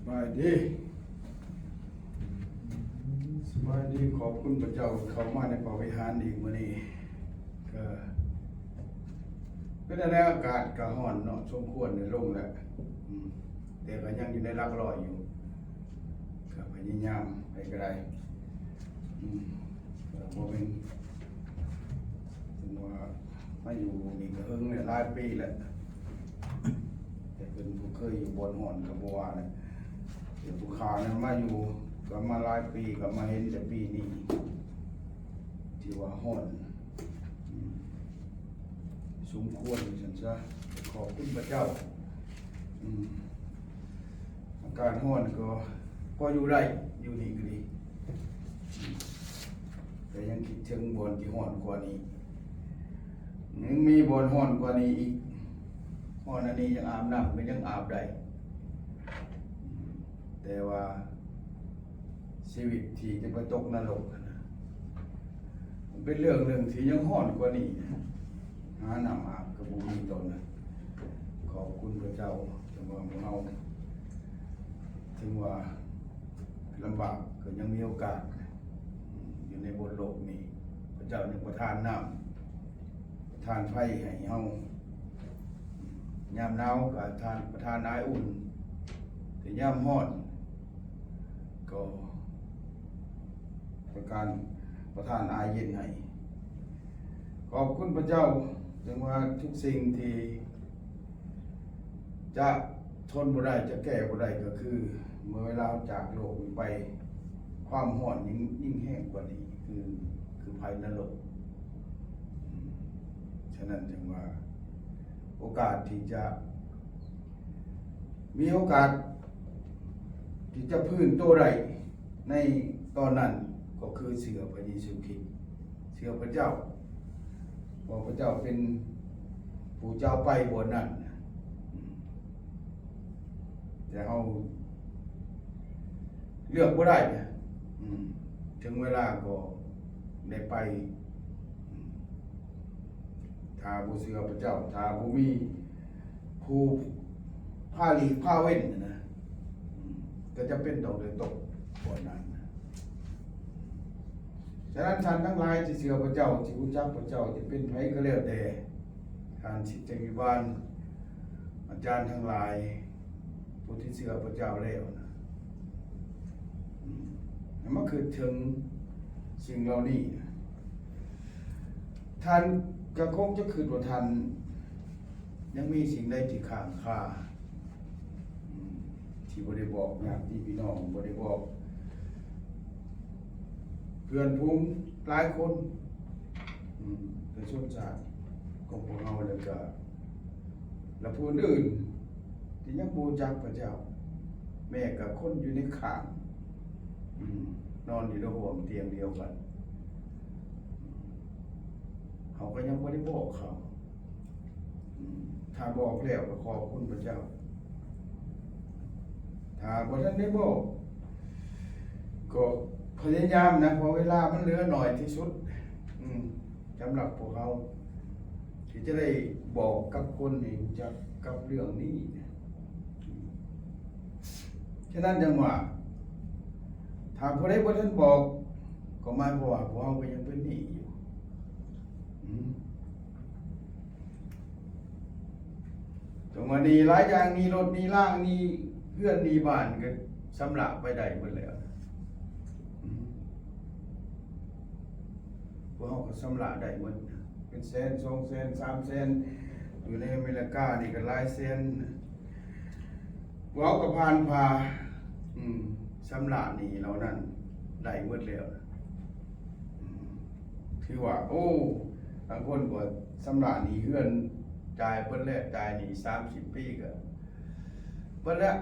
ສະບາຍດີ ສະບາຍດີ ຂອບຄຸນພະເຈົ້າ ເຂົ້າມາໃນພະວິຫານອີກມື້ນີ້ ກະເປັນແນວໃດ ອາກາດກະຮ້ອນເນາະ ສົມຄວນໄດ້ລົງແລ້ວ ອືມ ແຕ່ກະຍັງຢູ່ໃນຫຼັກຮ້ອຍຢູ່ ກະພະຍາຍາມໄປກະໄດ້ ອືມ ກະບໍ່ແມ່ນ ເຖິງວ່າມາຢູ່ນີ້ກະເຖິງແລ້ວ ຫຼາຍປີແລ້ວ ແຕ່ເພິ່ນບໍ່ເຄີຍຢູ່ບ່ອນຮ້ອນກະບໍ່ວ່າແຫຼະ ແຕ່ຜູ້ຂ້ານັ້ນມາຢູ່ກະມາຫຼາຍປີ ກະມາເຫັນແຕ່ປີນີ້ ທີ່ວ່າຮ້ອນ ອືມ ສົມຄວນວ່າຊັ້ນຊະ ຂອບຄຸນພະເຈົ້າ ອືມ ອາກາດຮ້ອນກໍພໍຢູ່ໄດ້ ຢູ່ນີ້ກໍດີ ແຕ່ຍັງຄິດເຖິງບ່ອນທີ່ຮ້ອນກວ່ານີ້ ຍັງມີບ່ອນຮ້ອນກວ່ານີ້ອີກ ຮ້ອນອັນນີ້ຍັງອາບນ້ຳກໍຍັງອາບໄດ້ ແຕ່ວ່າຊີວິດທີ່ຈະໄປຕົກນະລົກຫັ້ນນະ ມັນເປັນເລື່ອງໜຶ່ງທີ່ຍັງຮ້ອນກວ່ານີ້ ຫານ້ຳອາບກໍບໍ່ມີຕອນນັ້ນ ຂອບຄຸນພະເຈົ້າ ຈັ່ງວ່າພວກເຮົາ ເຖິງວ່າລຳບາກກໍຍັງມີໂອກາດ ຢູ່ໃນບົນໂລກນີ້ ພະເຈົ້າຍັງປະທານນ້ຳ ປະທານໄຟໃຫ້ເຮົາ ຍາມໜາວກໍທ່ານປະທານອາຍອຸ່ນ ແຕ່ຍາມຮ້ອນກໍປະການ ປະທານອາຍເຢັນໃຫ້ ຂອບຄຸນພະເຈົ້າ ເຖິງວ່າທຸກສິ່ງທີ່ຈະທົນບໍ່ໄດ້ ຈະແກ້ບໍ່ໄດ້ ກໍຄືເມື່ອເວລາເຮົາຈາກໂລກນີ້ໄປ ຄວາມຮ້ອນຍິ່ງ ຍິ່ງແຮງກວ່ານີ້ ຄື ຄືໄຟນະລົກ ອືມ ສະນັ້ນຈຶ່ງວ່າ ໂອກາດທີ່ຈະ ມີໂອກາດທີ່ຈະຟື້ນໂຕໄດ້ໃນຕອນນັ້ນ ກໍຄືເຊື່ອພະເຢຊູຄຣິດ ເຊື່ອພະເຈົ້າ ວ່າພະເຈົ້າເປັນຜູ້ຈະເອົາໄປບ່ອນນັ້ນ ອືມ ແຕ່ເຮົາເລືອກບໍ່ໄດ້ ອືມ ເຖິງເວລາກໍໄດ້ໄປ ອືມ ຖ້າບໍ່ເຊື່ອພະເຈົ້າ ຖ້າບໍ່ມີຜູ້ພາຫຼີກພາເວັ້ນນະ ອືມ ກໍຈຳເປັນຕ້ອງໄດ້ຕົກບ່ອນນັ້ນນະ. ສະນັ້ນທ່ານທັງຫຼາຍທີ່ເຊື່ອພະເຈົ້າ ທີ່ຮູ້ຈັກພະເຈົ້າ ຈະເປັນໃຜກໍແລ້ວແຕ່ ທ່ານສິດຈັກວິບານ ອາຈານທັງຫຼາຍ ຜູ້ທີ່ເຊື່ອພະເຈົ້າແລ້ວນະ ອືມ ໃຫ້ມາຄິດເຖິງສິ່ງເຫຼົ່ານີ້ນະ ທ່ານກໍຄົງຈະຄິດວ່າທ່ານຍັງມີສິ່ງໃດທີ່ຄ້າງຄາ ອືມ ທີ່ບໍ່ໄດ້ບອກຍາດຕິພີ່ນ້ອງ ບໍ່ໄດ້ບອກເພື່ອນຝູງຫຼາຍຄົນ ອືມ ໃນຊົນຊາດຂອງພວກເຮົາ ແລ້ວກະ ແລະ ຜູ້ອື່ນທີ່ຍັງບໍ່ຮູ້ຈັກພະເຈົ້າ ແມ້ກະຄົນຢູ່ໃນຂ້າງ ອືມ ນອນຢູ່ໃນຮ່ວມຕຽງດຽວກັນ ເຮົາກໍຍັງບໍ່ໄດ້ບອກເຂົາ ອືມ ຖ້າບອກແລ້ວກໍຂອບຄຸນພະເຈົ້າ ຖ້າບໍ່ທັນໄດ້ບອກ ກໍພະຍາຍາມນະ ເພາະເວລາມັນເຫຼືອໜ້ອຍທີ່ສຸດ ອືມ ສຳລັບພວກເຮົາ ທີ່ຈະໄດ້ບອກກັບຄົນໃຫ້ຮູ້ຈັກກັບເລື່ອງນີ້ນະ. ສະນັ້ນຈັ່ງວ່າ ຖ້າຜູ້ໃດບໍ່ທັນບອກ ກໍໝາຍຄວາມວ່າພວກເຮົາກໍຍັງເປັນໜີ້ຢູ່. ອືມ ຈັ່ງວ່າໜີ້ຫຼາຍຢ່າງ, ໜີ້ລົດ, ໜີ້ລາ, ໜີ້ເຮືອນ, ໜີ້ບ້ານ ກໍຊຳລະໄປໄດ້ໝົດແລ້ວ. ອືມ ພວກເຮົາກໍຊຳລະໄດ້ໝົດ ເປັນແສນ ສອງແສນ ສາມແສນ ຢູ່ໃນອາເມລິການີ້ກໍຫຼາຍແສນ. ພວກເຮົາກໍຜ່ານຜ່າ ອືມ ຊຳລະໜີ້ເຫຼົ່ານັ້ນໄດ້ໝົດແລ້ວ. ອືມ ຖືວ່າ ໂອ້ ບາງຄົນກໍຊຳລະໜີ້ເຮືອນ ຈ່າຍເບິດແລ້ວ ຈ່າຍໜີ້ສາມສິບປີກໍ ເບິດແລ້ວ,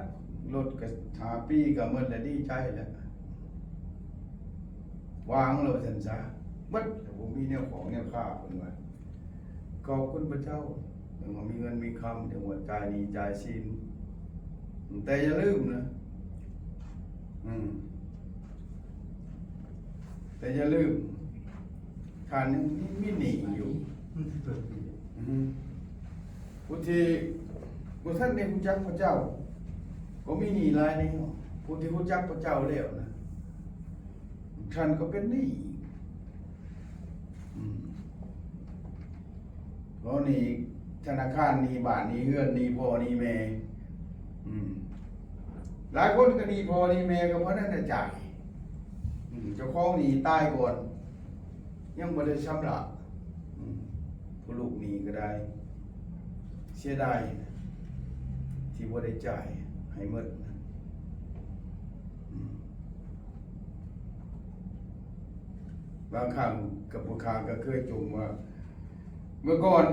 ລົດກໍຫ້າປີກໍໝົດແລ້ວ, ດີໃຈແລ້ວ, ວາງແລ້ວວ່າຊັ້ນຊະ, ເບິດແລ້ວ, ບໍ່ມີແນວຂອງແນວຄາ, ເພິ່ນວ່າ. ຂອບຄຸນພະເຈົ້າ, ເຖິງວ່າມີເງິນມີຄຳ, ເຖິງວ່າຈ່າຍໜີ້ຈ່າຍສິນ, ແຕ່ຢ່າລືມນະ, ອືມ, ແຕ່ຢ່າລືມ, ທ່ານຍັງມີໜີ້ຢູ່. ອືມ. ຜູ້ທີ່ບໍ່ທັນໄດ້ຮູ້ຈັກພະເຈົ້າ, ກໍມີໜີ້ຫຼາຍແນວ. ຜູ້ທີ່ຮູ້ຈັກພະເຈົ້າແລ້ວນະ ທ່ານກໍເປັນໜີ້ອີກ. ອືມ ເພາະໜີ້ທະນາຄານ, ໜີ້ບ້ານ, ໜີ້ເຮືອນ, ໜີ້ພໍ່ໜີ້ແມ່. ອືມ ຫຼາຍຄົນກໍໜີ້ພໍ່ໜີ້ແມ່ ກໍເພາະນັ້ນນະຈ່າຍ. ອືມ ເຈົ້າຂອງໜີ້ຕາຍກ່ອນ ຍັງບໍ່ໄດ້ຊຳລະ. ອືມ ຜູ້ລູກໜີ້ກໍໄດ້ ເສຍດາຍທີ່ບໍ່ໄດ້ຈ່າຍໃຫ້ໝົດ. ອືມ ບາງຄັ້ງກັບຜູ້ຂ້າກໍເຄີຍຈົ່ມວ່າ ເມື່ອກ່ອນ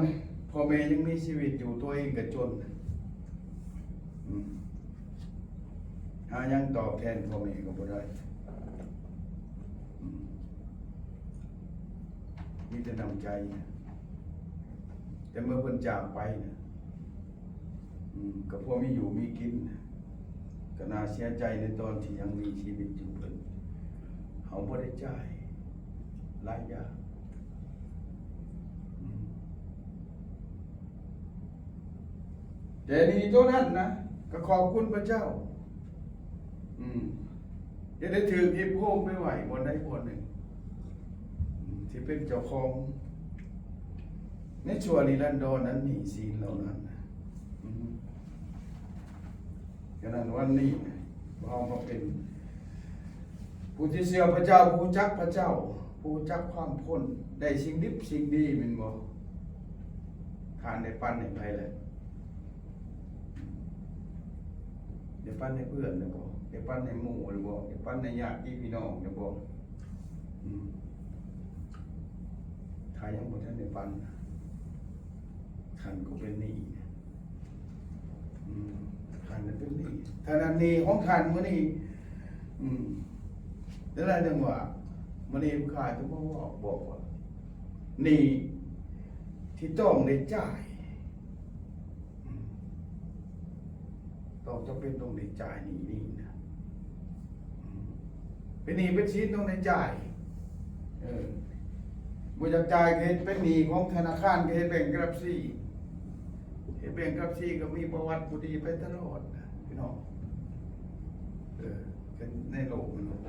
ພໍ່ແມ່ຍັງມີຊີວິດຢູ່ ຕົວເອງກໍຈົນ. ອືມ ຫາຫຍັງຕອບແທນພໍ່ແມ່ກໍບໍ່ໄດ້. ອືມ ມີແຕ່ນ້ຳໃຈ. ແຕ່ເມື່ອເພິ່ນຈາກໄປນະ ອືມ ກໍພໍມີຢູ່ມີກິນນະ ກໍໜ້າເສຍໃຈໃນຕອນທີ່ຍັງມີຊີວິດຢູ່. ເພິ່ນ ເຮົາບໍ່ໄດ້ຈ່າຍຫຼາຍຢ່າງ. ອືມ ແຕ່ໜີ້ໂຕນັ້ນນະ ກໍຂອບຄຸນພະເຈົ້າ. ອືມ ຈະໄດ້ຖືກຫິບໂຮມໄປໄວ້ບ່ອນໃດບ່ອນໜຶ່ງ ອືມ ທີ່ເປັນເຈົ້າຂອງໃນຊົ່ວນິລັນດອນນັ້ນ ໜີ້ສິນເຫຼົ່ານັ້ນນະ. ອືມ ສະນັ້ນວັນນີ້ນະ ເຮົາມາເປັນ ຜູ້ທີ່ເຊື່ອພະເຈົ້າ, ຜູ້ຮູ້ຈັກພະເຈົ້າ, ຜູ້ຮູ້ຈັກຄວາມພົ້ນ, ໄດ້ສິ່ງດິບສິ່ງດີແມ່ນບໍ່? ທ່ານໄດ້ປັນໃຫ້ໃຜແລ້ວ? ໄດ້ປັນໃຫ້ເພື່ອນແລ້ວບໍ່? ໄດ້ປັນໃຫ້ໝູ່ແລ້ວບໍ່? ໄດ້ປັນໃຫ້ຍາດຕິພີ່ນ້ອງແລ້ວບໍ່? ອືມ ຖ້າຍັງບໍ່ທັນໄດ້ປັນ ທ່ານກໍເປັນໜີ້. ອືມ ທ່ານນັ້ນເປັນໜີ້. ທ່ານນັ້ນໜີ້ຂອງທ່ານມື້ນີ້. ອືມ ແລ້ວຈັ່ງວ່າ ມື້ນີ້ຂ້າຈະມາເວົ້າບອກວ່າ ໜີ້ທີ່ຕ້ອງໄດ້ຈ່າຍ. ອືມ ຕ້ອງຈຳເປັນຕ້ອງໄດ້ຈ່າຍໜີ້ນີ້ນະ. ອືມ ເປັນໜີ້ເປັນສິນຕ້ອງໄດ້ຈ່າຍ. ເອີ ບໍ່ຢາກຈ່າຍກໍເຮັດເປັນໜີ້ຂອງທະນາຄານ ກໍເຮັດແບງກຣັບຊີ. ເຮັດແບງກຣັບຊີກໍມີປະຫວັດບໍ່ດີໄປຕະຫຼອດນະພີ່ນ້ອງ. ເອີ ໃນໂລກມະນຸດ.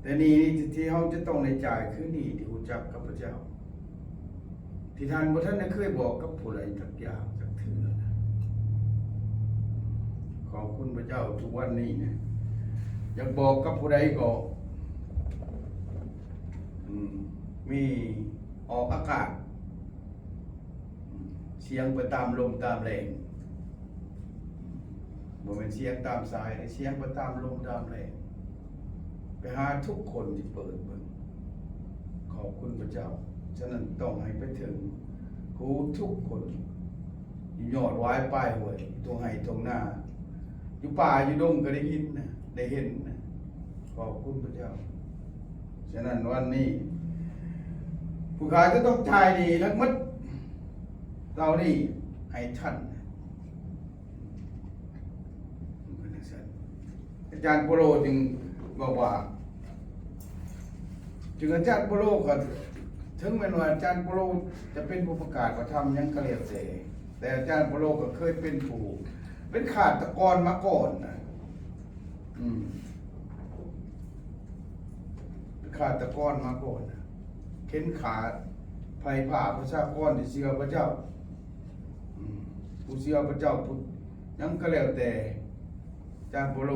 ແຕ່ໜີ້ທີ່ເຮົາຈະຕ້ອງໄດ້ຈ່າຍ ຄືໜີ້ທີ່ຮູ້ຈັກກັບພະເຈົ້າ. ທີ່ທ່ານບໍ່ທັນໄດ້ເຄີຍບອກກັບຜູ້ໃດຈັກຢ່າງຈັກເທື່ອນະ. ຂອບຄຸນພະເຈົ້າ ທຸກວັນນີ້ນະ ຢາກບອກກັບຜູ້ໃດກໍ ອືມ ມີອອກອາກາດ ອືມ ສຽງໄປຕາມລົມຕາມແລງ. ບໍ່ແມ່ນສຽງຕາມສາຍເດ້ ສຽງໄປຕາມລົມຕາມແລງ ໄປຫາທຸກຄົນທີ່ເປີດເບິ່ງ. ຂອບຄຸນພະເຈົ້າ. ສະນັ້ນຕ້ອງໃຫ້ໄປເຖິງຫູທຸກຄົນ ຢູ່ຍອດຫວາຍປາຍຫ້ວຍ ຢູ່ທົ່ງໄຮ່ທົ່ງນາ ຢູ່ປ່າຢູ່ດົງກໍໄດ້ຍິນນະ ໄດ້ເຫັນນະ. ຂອບຄຸນພະເຈົ້າ. ສະນັ້ນວັນນີ້ ຜູ້ຂ້າຈະຕ້ອງຈ່າຍໜີ້ທັງໝົດເຫຼົ່ານີ້ໃຫ້ທ່ານ. ອາຈານໂປໂລຈຶ່ງບອກວ່າ ເຖິງອາຈານໂປໂລກໍ ເຖິງແມ່ນວ່າອາຈານໂປໂລຈະເປັນຜູ້ປະກາດພະທຳຫຍັງກໍແລ້ວແຕ່ ແຕ່ອາຈານໂປໂລກໍເຄີຍເປັນຜູ້ ເປັນຄາດຕະກອນມາກ່ອນນະ. ອືມ ເປັນຄາດຕະກອນມາກ່ອນນະ ເຂັນຂ້າໄພ່ພາປະຊາກອນທີ່ເຊື່ອພະເຈົ້າ. ອືມ ຜູ້ເຊື່ອພະເຈົ້າ ຜູ້ຫຍັງກໍແລ້ວແຕ່ ອາຈານໂປໂລ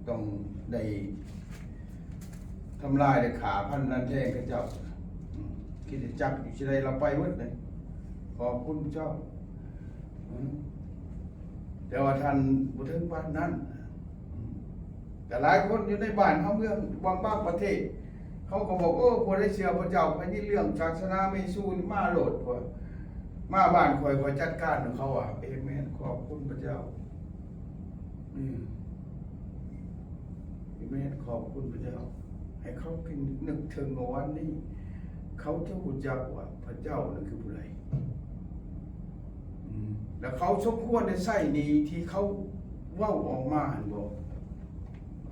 ຕ້ອງໄດ້ທຳລາຍ ໄດ້ຂ້າຟັນລັນແທງເຂົາເຈົ້າ. ອືມ ຄຣິສຕະຈັກຢູ່ທີ່ໃດລາວໄປເບິດເລີຍ. ຂອບຄຸນພະເຈົ້າ. ອືມ ແຕ່ວ່າທ່ານບໍ່ເຖິງປານນັ້ນ. ອືມ ແຕ່ຫຼາຍຄົນຢູ່ໃນບ້ານເຮົາເມືອງ ບາງ ບາງປະເທດ ເຂົາກໍບອກ ໂອ້ ຜູ້ໃດເຊື່ອພະເຈົ້າ ໄປຍິນເລື່ອງສາສະໜາເມຊູນີ້ມາໂລດ ວ່າມາບ້ານຂ້ອຍ ຂ້ອຍຈັດການໃຫ້ເຂົາວ່າ. ເອເມນ ຂອບຄຸນພະເຈົ້າ. ອືມ ເອເມນ ຂອບຄຸນພະເຈົ້າ. ໃຫ້ເຂົາຄິດນຶກເຖິງວ່າວັນນີ້ ເຂົາຈະຮູ້ຈັກວ່າພະເຈົ້ານັ້ນຄືຜູ້ໃດ. ອືມ ແລ້ວເຂົາສົມຄວນໄດ້ໃຊ້ໜີ້ທີ່ເຂົາເວົ້າອອກມາຫັ້ນບໍ່?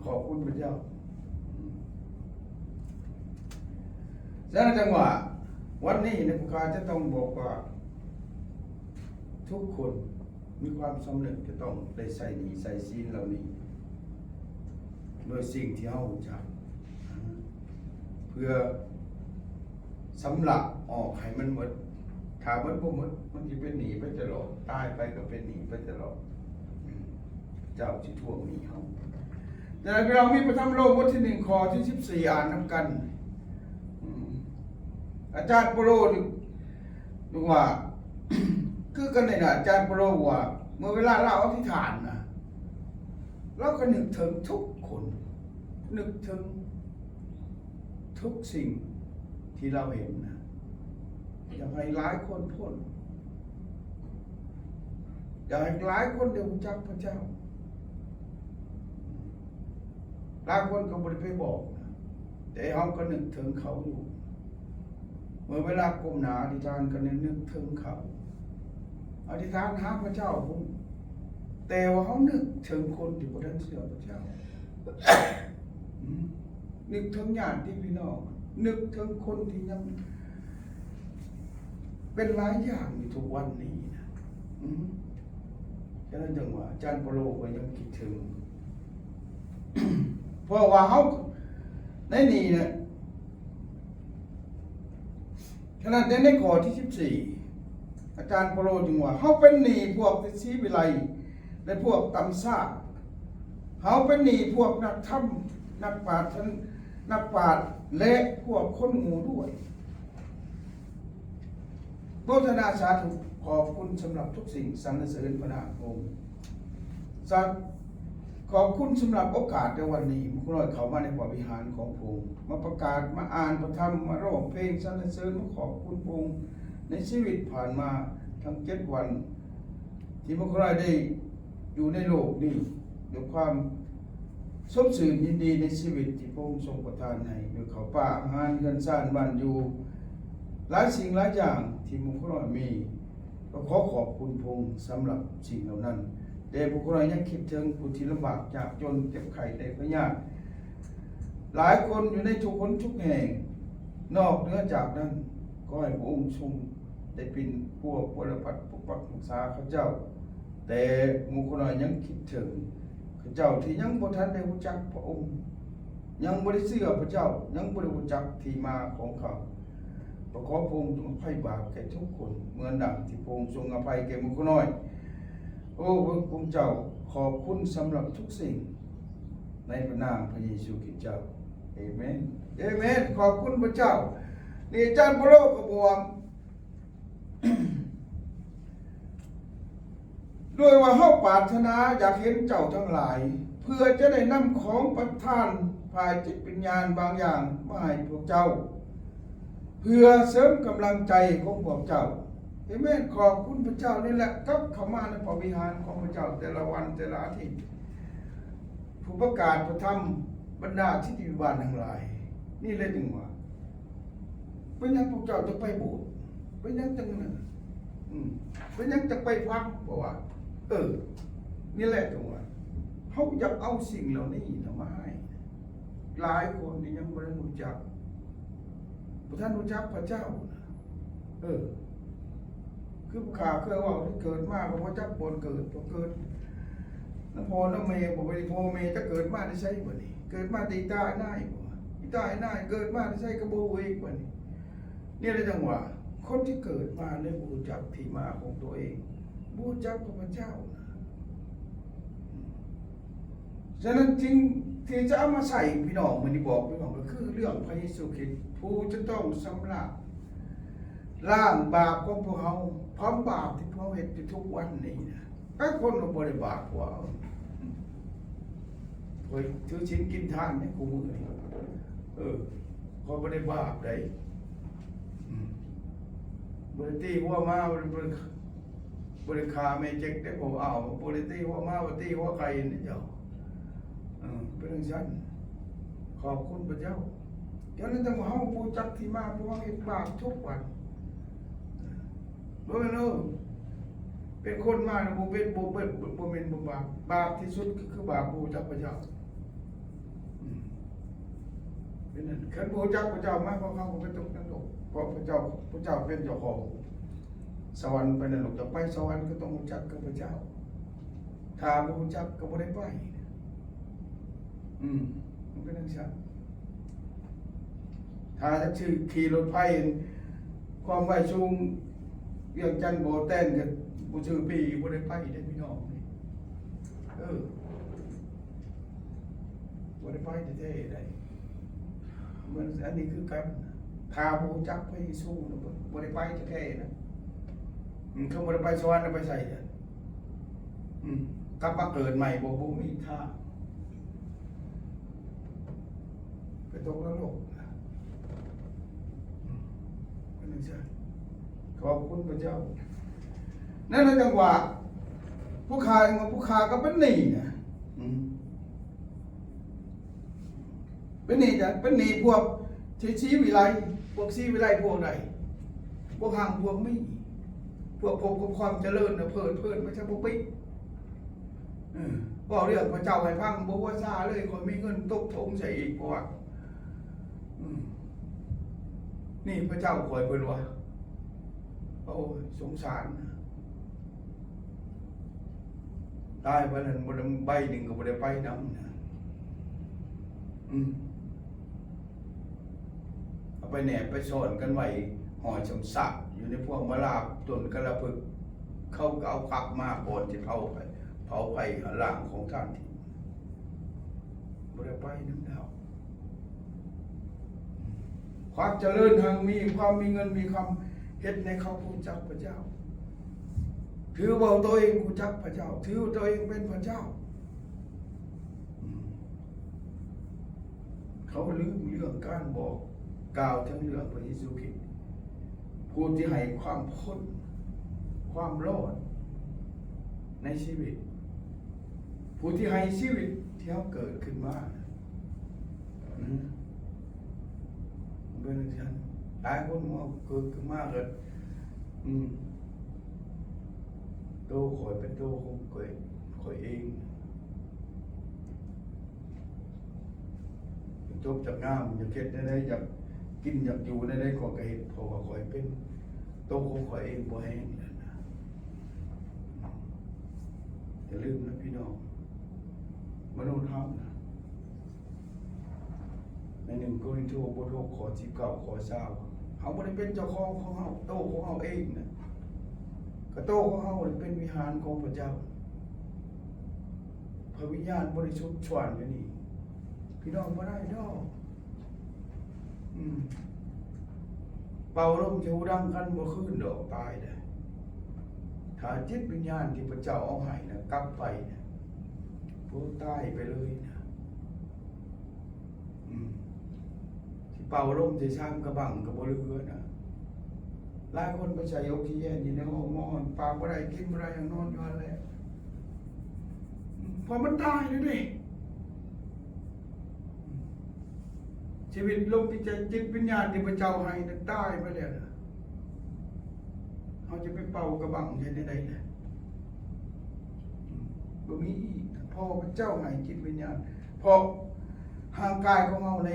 ຂອບຄຸນພະເຈົ້າ. ອືມ ສະນັ້ນຈັ່ງວ່າ ວັນນີ້ນະ ພວກຂ້າຈະຕ້ອງບອກວ່າ ທຸກຄົນ ມີຄວາມສຳເລັດ ຈະຕ້ອງໄດ້ໃຊ້ໜີ້ໃຊ້ສິນເຫຼົ່ານີ້ ໂດຍສິ່ງທີ່ເຮົາຮູ້ຈັກ ເພື່ອຊຳລະອອກໃຫ້ມັນໝົດ. ຖ້າມັນບໍ່ໝົດ ມັນຊິເປັນໜີ້ໄປຕະຫຼອດ, ຕາຍໄປກໍເປັນໜີ້ໄປຕະຫຼອດ. ເຈົ້າຊິທວງໜີ້ເຮົາ. ແຕ່ພີ່ນ້ອງມີພະທຳໂລມບົດທີໜຶ່ງ ຂໍ້ທີສິບສີ່ ອ່ານນຳກັນ. ອາຈານເປາໂລ ຫຼືວ່າ ຄືກັນນີ້ນະ ອາຈານເປາໂລວ່າ ເມື່ອເວລາລາວອະທິຖານນະ ລາວກໍນຶກເຖິງທຸກຄົນ, ນຶກເຖິງທຸກສິ່ງທີ່ລາວເຫັນນະ, ຢາກໃຫ້ຫຼາຍຄົນພົ້ນ, ຢາກໃຫ້ຫຼາຍຄົນໄດ້ຮູ້ຈັກພະເຈົ້າ. ຫຼາຍຄົນກໍບໍ່ໄດ້ໄປບອກນະ, ແຕ່ເຮົາກໍນຶກເຖິງເຂົາຢູ່. ເມື່ອເວລາກົ້ມໜ້າອະທິຖານກໍນຶກເຖິງເຂົາ, ອະທິຖານຫາພະເຈົ້າພຸ້ນ, ແຕ່ວ່າເຮົານຶກເຖິງຄົນທີ່ບໍ່ທັນເຊື່ອພະເຈົ້າ. ອືມ ນຶກເຖິງຍາດຕິພີ່ນ້ອງ, ນຶກເຖິງຄົນທີ່ຍັງເປັນຫຼາຍຢ່າງຢູ່ທຸກວັນນີ້ນະ. ອືມ ສະນັ້ນຈັ່ງວ່າ ອາຈານເປາໂລກໍຍັງຄິດເຖິງ, ເພາະວ່າເຮົາໃນນີ້ນະ ສະນັ້ນໃນຂໍ້ທີສິບສີ່ ອາຈານເປາໂລຈຶ່ງວ່າ ເຮົາເປັນໜີ້ພວກທິດສີວິໄລ ແລະ ພວກຕ່ຳຊາດ, ເຮົາເປັນໜີ້ພວກນັກທຳ, ນັກປາດ, ນັກປາດ ແລະ ພວກຄົນໂງ່ດ້ວຍ. ໂມທະນາສາທຸ, ຂອບຄຸນສຳລັບທຸກສິ່ງ, ສັນລະເສີນພະນາມພະອົງ. ສາ, ຂອບຄຸນສຳລັບໂອກາດໃນວັນນີ້, ໝູ່ຂ້ານ້ອຍເຂົ້າມາໃນພະວິຫານຂອງພະອົງ, ມາປະກາດ, ມາອ່ານພະທຳ, ມາຮ້ອງເພງສັນລະເສີນ, ມາຂອບຄຸນພະອົງ. ໃນຊີວິດຜ່ານມາທັງເຈັດວັນ ທີ່ໝູ່ຂ້ານ້ອຍໄດ້ຢູ່ໃນໂລກນີ້ ດ້ວຍຄວາມສົດຊື່ນຍິນດີໃນຊີວິດທີ່ພະອົງຊົງປະທານໃຫ້, ດ້ວຍເຂົ້າປາອາຫານ, ເຮືອນຊານ, ບ້ານຢູ່, ຫຼາຍສິ່ງຫຼາຍຢ່າງທີ່ໝູ່ຂ້ານ້ອຍມີ, ກໍຂໍຂອບຄຸນພະອົງສຳລັບສິ່ງເຫຼົ່ານັ້ນ. ແຕ່ໝູ່ຂ້ານ້ອຍຍັງຄິດເຖິງຜູ້ທີ່ລຳບາກຍາກຈົນ, ເຈັບໄຂ້ໄດ້ພະຍາດ, ຫຼາຍຄົນຢູ່ໃນທຸກຫົນທຸກແຫ່ງ. ນອກເໜືອຈາກນັ້ນ, ຂໍໃຫ້ພະອົງຊົງ ໄດ້ປິ່ນປົວປົວລະປັດປົກປັກຮັກສາເຂົາເຈົ້າ, ແຕ່ໝູ່ຂ້ານ້ອຍຍັງຄິດເຖິງເຂົາເຈົ້າທີ່ຍັງບໍ່ທັນໄດ້ຮູ້ຈັກພະອົງ, ຍັງບໍ່ໄດ້ເຊື່ອພະເຈົ້າ, ຍັງບໍ່ໄດ້ຮູ້ຈັກທີ່ມາຂອງເຂົາ. ກໍຂໍພະອົງຈົ່ງອະໄພບາບແກ່ທຸກຄົນ ເໝືອນດັ່ງທີ່ພະອົງຊົງອະໄພແກ່ໝູ່ຂ້ານ້ອຍ. ໂອ້ ພະຄຸນເຈົ້າ, ຂອບຄຸນສຳລັບທຸກສິ່ງ ໃນພະນາມພະເຢຊູຄຣິດເຈົ້າ. ເອເມນ ເອເມນ. ຂອບຄຸນພະເຈົ້າ. ນີ້ອາຈານເປາໂລກໍບອກ ດ້ວຍວ່າເຮົາປາດຖະໜາຢາກເຫັນເຈົ້າທັງຫຼາຍ, ເພື່ອຈະໄດ້ນຳຂອງປະທານຝ່າຍຈິດວິນຍານບາງຢ່າງມາໃຫ້ພວກເຈົ້າ, ເພື່ອເສີມກຳລັງໃຈຂອງພວກເຈົ້າ. ເອເມນ. ຂອບຄຸນພະເຈົ້າ. ນີ້ແຫຼະ ກັບເຂົ້າມາໃນພະວິຫານຂອງພະເຈົ້າແຕ່ລະວັນ, ແຕ່ລະອາທິດ. ຜູ້ປະກາດພະທຳ, ບັນດາທິດນິບານທັງຫຼາຍ. ນີ້ແຫຼະຈຶ່ງວ່າ ເປັນຫຍັງພວກເຈົ້າຈະໄປໂບດ? ເປັນຫຍັງຈັ່ງນັ້ນ? ອືມ ເປັນຫຍັງຈະໄປຟັງ? ເພາະວ່າ ເອີ ນີ້ແຫຼະຈັ່ງວ່າ ເຮົາຢາກເອົາສິ່ງເຫຼົ່ານີ້ນະມາໃຫ້. ຫຼາຍຄົນນີ້ຍັງບໍ່ໄດ້ຮູ້ຈັກ, ບໍ່ທັນຮູ້ຈັກພະເຈົ້ານະ. ເອີ ຄືຂ້າເຄີຍເວົ້າ, ເກີດມາກໍບໍ່ຈັກບ່ອນເກີດ, ບໍ່ເກີດນຳພໍ່ນຳແມ່, ບໍ່ໄດ້ ພໍ່ແມ່ຈັກເກີດມາແຕ່ໃສບັດນີ້, ເກີດມາແຕ່ອີຕາອີນາຍບໍ, ອີຕາອີນາຍເກີດມາແຕ່ໃສກໍບໍ່ຮູ້ອີກບັດນີ້. ນີ້ແຫຼະຈັ່ງວ່າ ຄົນທີ່ເກີດມາແລ້ວບໍ່ຮູ້ຈັກທີ່ມາຂອງຕົວເອງ, ບໍ່ຮູ້ຈັກພະເຈົ້ານະ. ສະນັ້ນ ສິ່ງທີ່ຈະເອົາມາໃສ່ພີ່ນ້ອງມື້ນີ້ ບອກພີ່ນ້ອງ ກໍຄືເລື່ອງພະເຢຊູຄຣິດ ຜູ້ຈະຕ້ອງຊຳລະລ້າງບາບຂອງພວກເຮົາ, ຄວາມບາບທີ່ພວກເຮົາເຮັດຢູ່ທຸກວັນນີ້ນະ. ຫຼາຍຄົນກໍບໍ່ໄດ້ບາບພວກເຮົາ, ຂ້ອຍຖືສິນກິນທານໃນຄູ່ມື້ນີ້. ເອີ ຂ້ອຍບໍ່ໄດ້ບາບໃດ. ອືມ ບໍ່ໄດ້ຕີຫົວໝາ, ບໍ່ໄດ້ ບໍ່ໄດ້ຂ້າແມ່ເຈັກເດ້, ບໍ່ເອົາ, ບໍ່ໄດ້ຕີຫົວໝາ, ບໍ່ຕີຫົວໄກ່ນີ້ເຈົ້າ. ເອີ ເປັນຈັ່ງຊັ້ນ. ຂອບຄຸນພະເຈົ້າ. ຈັ່ງນັ້ນ ແຕ່ວ່າເຮົາບໍ່ຈັກທີ່ມາ, ເພາະເຮົາເຮັດບາບທຸກວັນ. ບໍ່ແມ່ນ ເອີ ເປັນຄົນມານະ ບໍ່ເປັນ ບໍ່ເປັນ ບໍ່ແມ່ນບໍ່ບາບ. ບາບທີ່ສຸດກໍຄືບາບບໍ່ຮູ້ຈັກພະເຈົ້າ. ອືມ ເປັນນັ້ນ. ຄັນບໍ່ຮູ້ຈັກພະເຈົ້າມາ, ພວກເຮົາກໍໄປຕົກນະລົກ, ເພາະພະເຈົ້າ, ພະເຈົ້າເປັນເຈົ້າຂອງສະຫວັນໄປນະລົກ. ຈະໄປສະຫວັນກໍຕ້ອງຮູ້ຈັກກັບພະເຈົ້າ. ຖ້າບໍ່ຮູ້ຈັກກໍບໍ່ໄດ້ໄປ. ອືມ ມັນເປັນຈັ່ງຊັ້ນ. ຖ້າຈະຊື້ຂີ່ລົດໄຟຄວາມໄວສູງ ວຽງຈັນບໍ່ແຕນ ກໍບໍ່ຊື້ຟຣີ ບໍ່ໄດ້ໄປເດ້ພີ່ນ້ອງ. ເອີ ບໍ່ໄດ້ໄປແທ້ໆໃດ. ມັນ ອັນນີ້ຄືກັນ ຖ້າບໍ່ຮູ້ຈັກພະເຢຊູນະ ບໍ່ ບໍ່ໄດ້ໄປແທ້ໆນະ. ອືມ ຄັນບໍ່ໄດ້ໄປສະຫວັນນະ ໄປໃສລະ? ອືມ ກັບມາເກີດໃໝ່ບໍ່ ບໍ່ມີທາງ ໄປຕົກນະລົກນະ. ອືມ ເປັນຈັ່ງຊັ້ນ. ຂອບຄຸນພະເຈົ້າ. ນັ້ນລະຈັ່ງວ່າ ຜູ້ຂ້າ ຜູ້ຂ້າກໍເປັນໜີ້ນະ. ອືມ ເປັນໜີ້ນະ ເປັນໜີ້ພວກທີ່ສີວິໄລ ພວກສີວິໄລພວກໃດ? ພວກຮັ່ງພວກມີ ພວກພົບກັບຄວາມຈະເລີນນະ ເພີດເພີນມັນຈະບໍ່ປິດ. ເອີ ເວົ້າເລື່ອງພະເຈົ້າໃຫ້ຟັງ ບໍ່ຫົວຊາເລີຍ ຂ້ອຍມີເງິນຕົກຖົງໃສ່ອີກ ເພາະວ່າ ອືມ ນີ້ພະເຈົ້າຂ້ອຍ ເພິ່ນວ່າ. ໂອ້ຍ ສົງສານນະ ຕາຍໄປນັ້ນບໍ່ໄດ້ ໃບໜຶ່ງກໍບໍ່ໄດ້ໄປນຳນະ. ອືມ ເອົາໄປແນບໄປຊ້ອນກັນໄວ້ຫ້ອຍຊຳຊາກຢູ່ໃນພວງມາລາຕົ້ນກະລະພຶກ ເຂົາກໍເອົາກັບມາກ່ອນຊິເຜົາໄຟ ເຜົາໄຟລ້າງຂອງທ່ານທີ່ບໍ່ໄດ້ໄປນຳລາວ. ຄວາມຈະເລີນຮັ່ງມີ ຄວາມມີເງິນມີຄຳ ເຮັດໃຫ້ເຂົາຮູ້ຈັກພະເຈົ້າ ຖືວ່າຕົວເອງຮູ້ຈັກພະເຈົ້າ ຖືວ່າຕົວເອງເປັນພະເຈົ້າ. ອືມ ເຂົາລືມເລື່ອງການບອກກ່າວເຖິງເລື່ອງພະເຢຊູຄຣິດ ຜູ້ທີ່ໃຫ້ຄວາມພົ້ນ ຄວາມລອດໃນຊີວິດ ຜູ້ທີ່ໃຫ້ຊີວິດທີ່ເຮົາເກີດຂຶ້ນມາ. ອືມ ເປັນຈັ່ງຊັ້ນ ຫຼາຍຄົນເຮົາເກີດຂຶ້ນມາກໍ ອືມ ໂຕຂ້ອຍເປັນໂຕຂອງຂ້ອຍ ຂ້ອຍເອງ. ຈົບຈາກງາມ ຢາກເຮັດແນວໃດ ຢາກກິນຢາກຢູ່ແນວໃດ ຂ້ອຍກໍເຮັດ ເພາະວ່າຂ້ອຍເປັນໂຕຂອງຂ້ອຍເອງພໍແຮງແລ້ວນະ. ຢ່າລືມນະພີ່ນ້ອງ ມະນຸດເຮົານະ ໃນໜຶ່ງໂກລິນໂທ ບົດຫົກ ຂໍ້ສິບເກົ້າ ຂໍ້ຊາວ ເຮົາບໍ່ໄດ້ເປັນເຈົ້າຂອງຂອງເຮົາ ໂຕຂອງເຮົາເອງນະ ກະໂຕຂອງເຮົານີ້ເປັນວິຫານຂອງພະເຈົ້າ. ພະວິນຍານບໍລິສຸດສວນຢູ່ນີ້ ພີ່ນ້ອງ ບໍ່ໄດ້ດອກ. ອືມ ເປົ່າລົມໃສ່ຫູດັງ ຄັນບໍ່ຄືນດອກ ຕາຍໄດ໋. ຖ້າຈິດວິນຍານທີ່ພະເຈົ້າເອົາໃຫ້ນະ ກັບໄປນະ ໂອ້ ຕາຍໄປເລີຍນະ. ອືມ ຊິເປົ່າລົມໃສ່ຊາມກະບັງກໍບໍ່ເຫຼືອນະ. ຫຼາຍຄົນໄປໃສ່ອົກຊີເຈນຢູ່ໃນຫ້ອງໝໍ ປາກບໍ່ໄດ້ ກິນບໍ່ໄດ້ ນອນຢູ່ຫັ້ນແຫຼະ ເພາະມັນຕາຍແລ້ວເດ້. ຊີວິດລົມຫາຍໃຈ ຈິດວິນຍານທີ່ພະເຈົ້າໃຫ້ນັ້ນຕາຍໄປແລ້ວນະ. ເຮົາຈະໄປເປົ່າກະບັງເຮັດແນວໃດລະ? ບໍ່ມີອີກ ເພາະວ່າພະເຈົ້າໃຫ້ຈິດວິນຍານ ເພາະຮ່າງກາຍຂອງເຮົາໃນ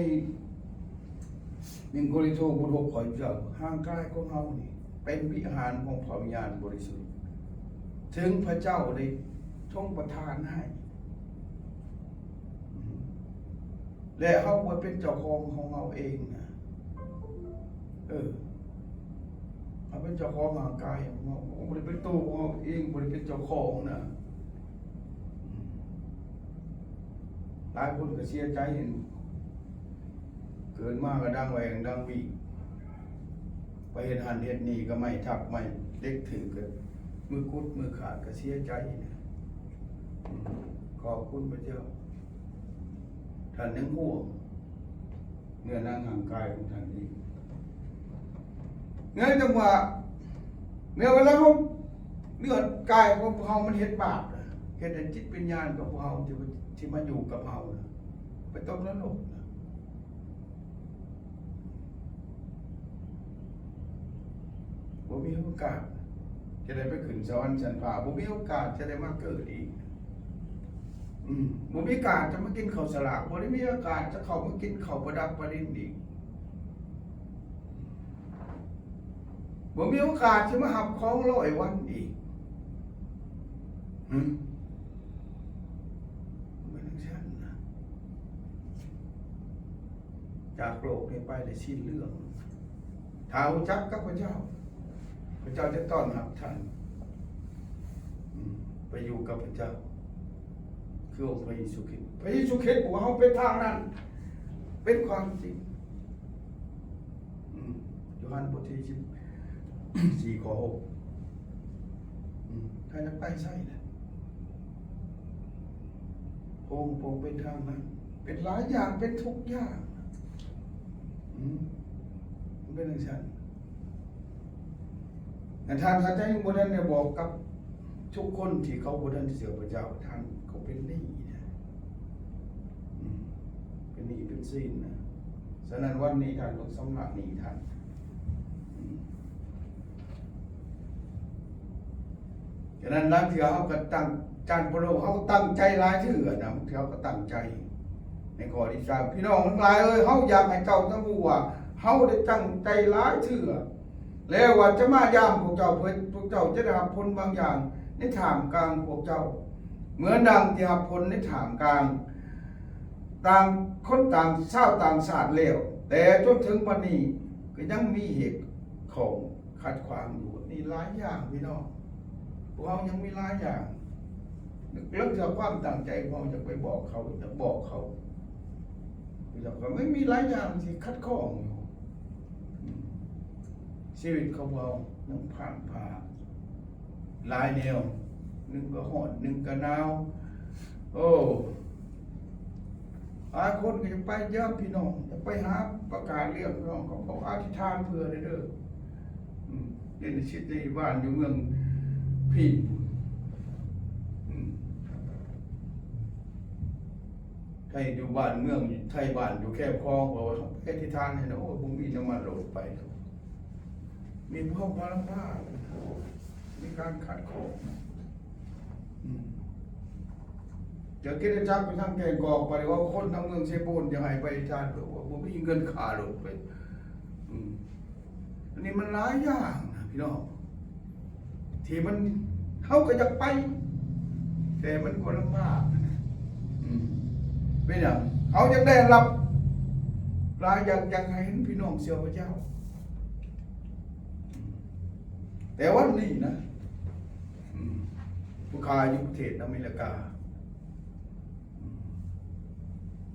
ໜຶ່ງໂກລິນໂທ ບົດຫົກ ຂໍ້ເກົ້າ ຮ່າງກາຍຂອງເຮົານີ້ເປັນວິຫານຂອງພະວິນຍານບໍລິສຸດ ເຊິ່ງພະເຈົ້າໄດ້ຊົງປະທານໃຫ້ ແລະ ເຮົາບໍ່ເປັນເຈົ້າຂອງຂອງເຮົາເອງນະ. ເອີ ເຮົາເປັນເຈົ້າຂອງຮ່າງກາຍຂອງເຮົາ ບໍ່ໄດ້ເປັນໂຕຂອງເຮົາເອງ ບໍ່ໄດ້ເປັນເຈົ້າຂອງນະ. ຫຼາຍຄົນກໍເສຍໃຈ ເຫັນເກີດມາກໍດັງແຫວ່ງດັງຫວີ້ ໄປເຮັດຫັ້ນເຮັດນີ້ກໍໄມ້ທັບໄມ້ເຫຼັກຖືກ ກໍມືກຸດມືຂາດ ກໍເສຍໃຈນະ. ຂອບຄຸນພະເຈົ້າ ທ່ານຍັງຫ່ວງເນື້ອໜັງຮ່າງກາຍຂອງທ່ານເອງ. ເນື່ອງຈາກວ່າ ເມື່ອເວລາເຮົາ ເລືອດກາຍຂອງພວກເຮົາມັນເຮັດບາບ ເຮັດໃຫ້ຈິດວິນຍານຂອງພວກເຮົາທີ່ ທີ່ມາຢູ່ກັບເຮົານະ ໄປຕົກນະລົກນະ. ບໍ່ມີໂອກາດຈະໄດ້ໄປຂຶ້ນສະຫວັນຊັ້ນຟ້າ ບໍ່ມີໂອກາດຈະໄດ້ມາເກີດອີກ. ອືມ ບໍ່ມີໂອກາດຈະມາກິນເຂົ້າສະຫຼາກ ບໍ່ໄດ້ມີໂອກາດຈະເຂົ້າມາກິນເຂົ້າປະດັບປະດິນອີກ ບໍ່ມີໂອກາດຈະມາຮັບຂອງຮ້ອຍວັນອີກ. ຫຶ? ຈາກໂລກນີ້ໄປໄດ້ສິ້ນເລື່ອງ. ຖ້າຮູ້ຈັກກັບພະເຈົ້າ, ພະເຈົ້າຈະຕ້ອນຮັບທ່ານ, ອືມ, ໄປຢູ່ກັບພະເຈົ້າ, ຄືອົງພະເຢຊູຄຣິດ. ພະເຢຊູຄຣິດບອກວ່າເຮົາເປັນທາງນັ້ນ, ເປັນຄວາມຈິງ. ອືມ, ໂຢຮັນບົດທີສິບສີ່ ຂໍ້ຫົກ. ອືມ, ທ່ານຈະໄປໃສລະ? ພະອົງ, ພະອົງເປັນທາງນັ້ນ, ເປັນຫຼາຍຢ່າງ, ເປັນທຸກຢ່າງ. ອືມ, ມັນເປັນຈັ່ງຊັ້ນ. ອັນທ່ານ ທ່ານຈະຍັງບໍ່ທັນໄດ້ບອກກັບທຸກຄົນທີ່ເຂົາບໍ່ທັນເຊື່ອພະເຈົ້າ, ທ່ານກໍເປັນໜີ້ນະ. ອືມ, ເປັນໜີ້ເປັນສິນນະ. ສະນັ້ນ ວັນນີ້ທ່ານຕ້ອງຊຳລະໜີ້ທ່ານ. ອືມ. ສະນັ້ນ ລາງເທື່ອເຮົາກໍຕັ້ງ, ຈານໂປໂລ ເຮົາກໍຕັ້ງໃຈຫຼາຍເທື່ອນະ, ບາງເທື່ອເຮົາກໍຕັ້ງໃຈໃນຂໍ້ທີ່ສາມ. ພີ່ນ້ອງທັງຫຼາຍເອີຍ, ເຮົາຢາກໃຫ້ເຈົ້າທັງຮູ້ວ່າ ເຮົາໄດ້ຕັ້ງໃຈຫຼາຍເທື່ອແລ້ວວ່າຈະມາຢາມພວກເຈົ້າ, ເພື່ອພວກເຈົ້າຈະໄດ້ຮັບຜົນບາງຢ່າງໃນທ່າມກາງພວກເຈົ້າ, ເໝືອນດັ່ງທີ່ຮັບຜົນໃນທ່າມກາງຕ່າງຄົນຕ່າງຊາວຕ່າງຊາດແລ້ວ, ແຕ່ຈົນເຖິງບັດນີ້ກໍຍັງມີເຫດຂ້ອງ ຂັດຂວາງຢູ່. ນີ້ຫຼາຍຢ່າງພີ່ນ້ອງ, ພວກເຮົາຍັງມີຫຼາຍຢ່າງ. ເລື່ອງຈາກຄວາມຕັ້ງໃຈຂອງເຮົາຢາກໄປບອກເຂົາ, ຢາກບອກເຂົາ, ພີ່ນ້ອງ, ມັນມີຫຼາຍຢ່າງທີ່ຂັດຂ້ອງຢູ່. ອືມ, ຊີວິດຂອງເຮົາຍັງຜ່ານຜ່າ ຫຼາຍແນວ, ໜຶ່ງກໍຮ້ອນ, ໜຶ່ງກໍໜາວ. ໂອ້ ຫຼາຍຄົນກໍຢາກໄປຢາມພີ່ນ້ອງ, ຢາກໄປຫາປະກາດເລື່ອງພີ່ນ້ອງ, ກໍບອກອະທິຖານເພື່ອແດ່ເດີ. ອືມ, ເປັນສິດໃນບ້ານຢູ່ເມືອງພີນພຸ້ນ. ອືມ, ໃຜຢູ່ບ້ານເມືອງ, ໃຜບ້ານຢູ່ແຄມຂອງ, ບອກວ່າໄປອະທິຖານໃຫ້ແດ່. ໂອ້ຍ, ບໍ່ມີນ້ຳມັນລົດໄປດອກ. ມີພວກມາລຳບາກ, ມີການຂັດຂ້ອງ. ອືມ, ຈາກຄຣິສຕະຈັກໄປທາງແກ້ງກອກ, ປະເດວ່າຄົນທາງເມືອງເຊໂປນຢາກໃຫ້ໄປທານ, ບອກວ່າບໍ່ມີເງິນຄ່າລົດໄປ. ອືມ, ອັນນີ້ມັນຫຼາຍຢ່າງນະພີ່ນ້ອງ. ທີ່ມັນ, ເຮົາກໍຢາກໄປ, ແຕ່ມັນກໍລຳບາກນະ. ອືມ, ເປັນຫຍັງ? ເຮົາຢາກໄດ້ຮັບຫຼາຍຢ່າງ, ຢາກໃຫ້ເຫັນພີ່ນ້ອງເຊື່ອພະເຈົ້າ. ອືມ, ແຕ່ວັນນີ້ນະ, ອືມ, ຜູ້ຂ້າຢູ່ປະເທດອາເມລິກາ, ອືມ,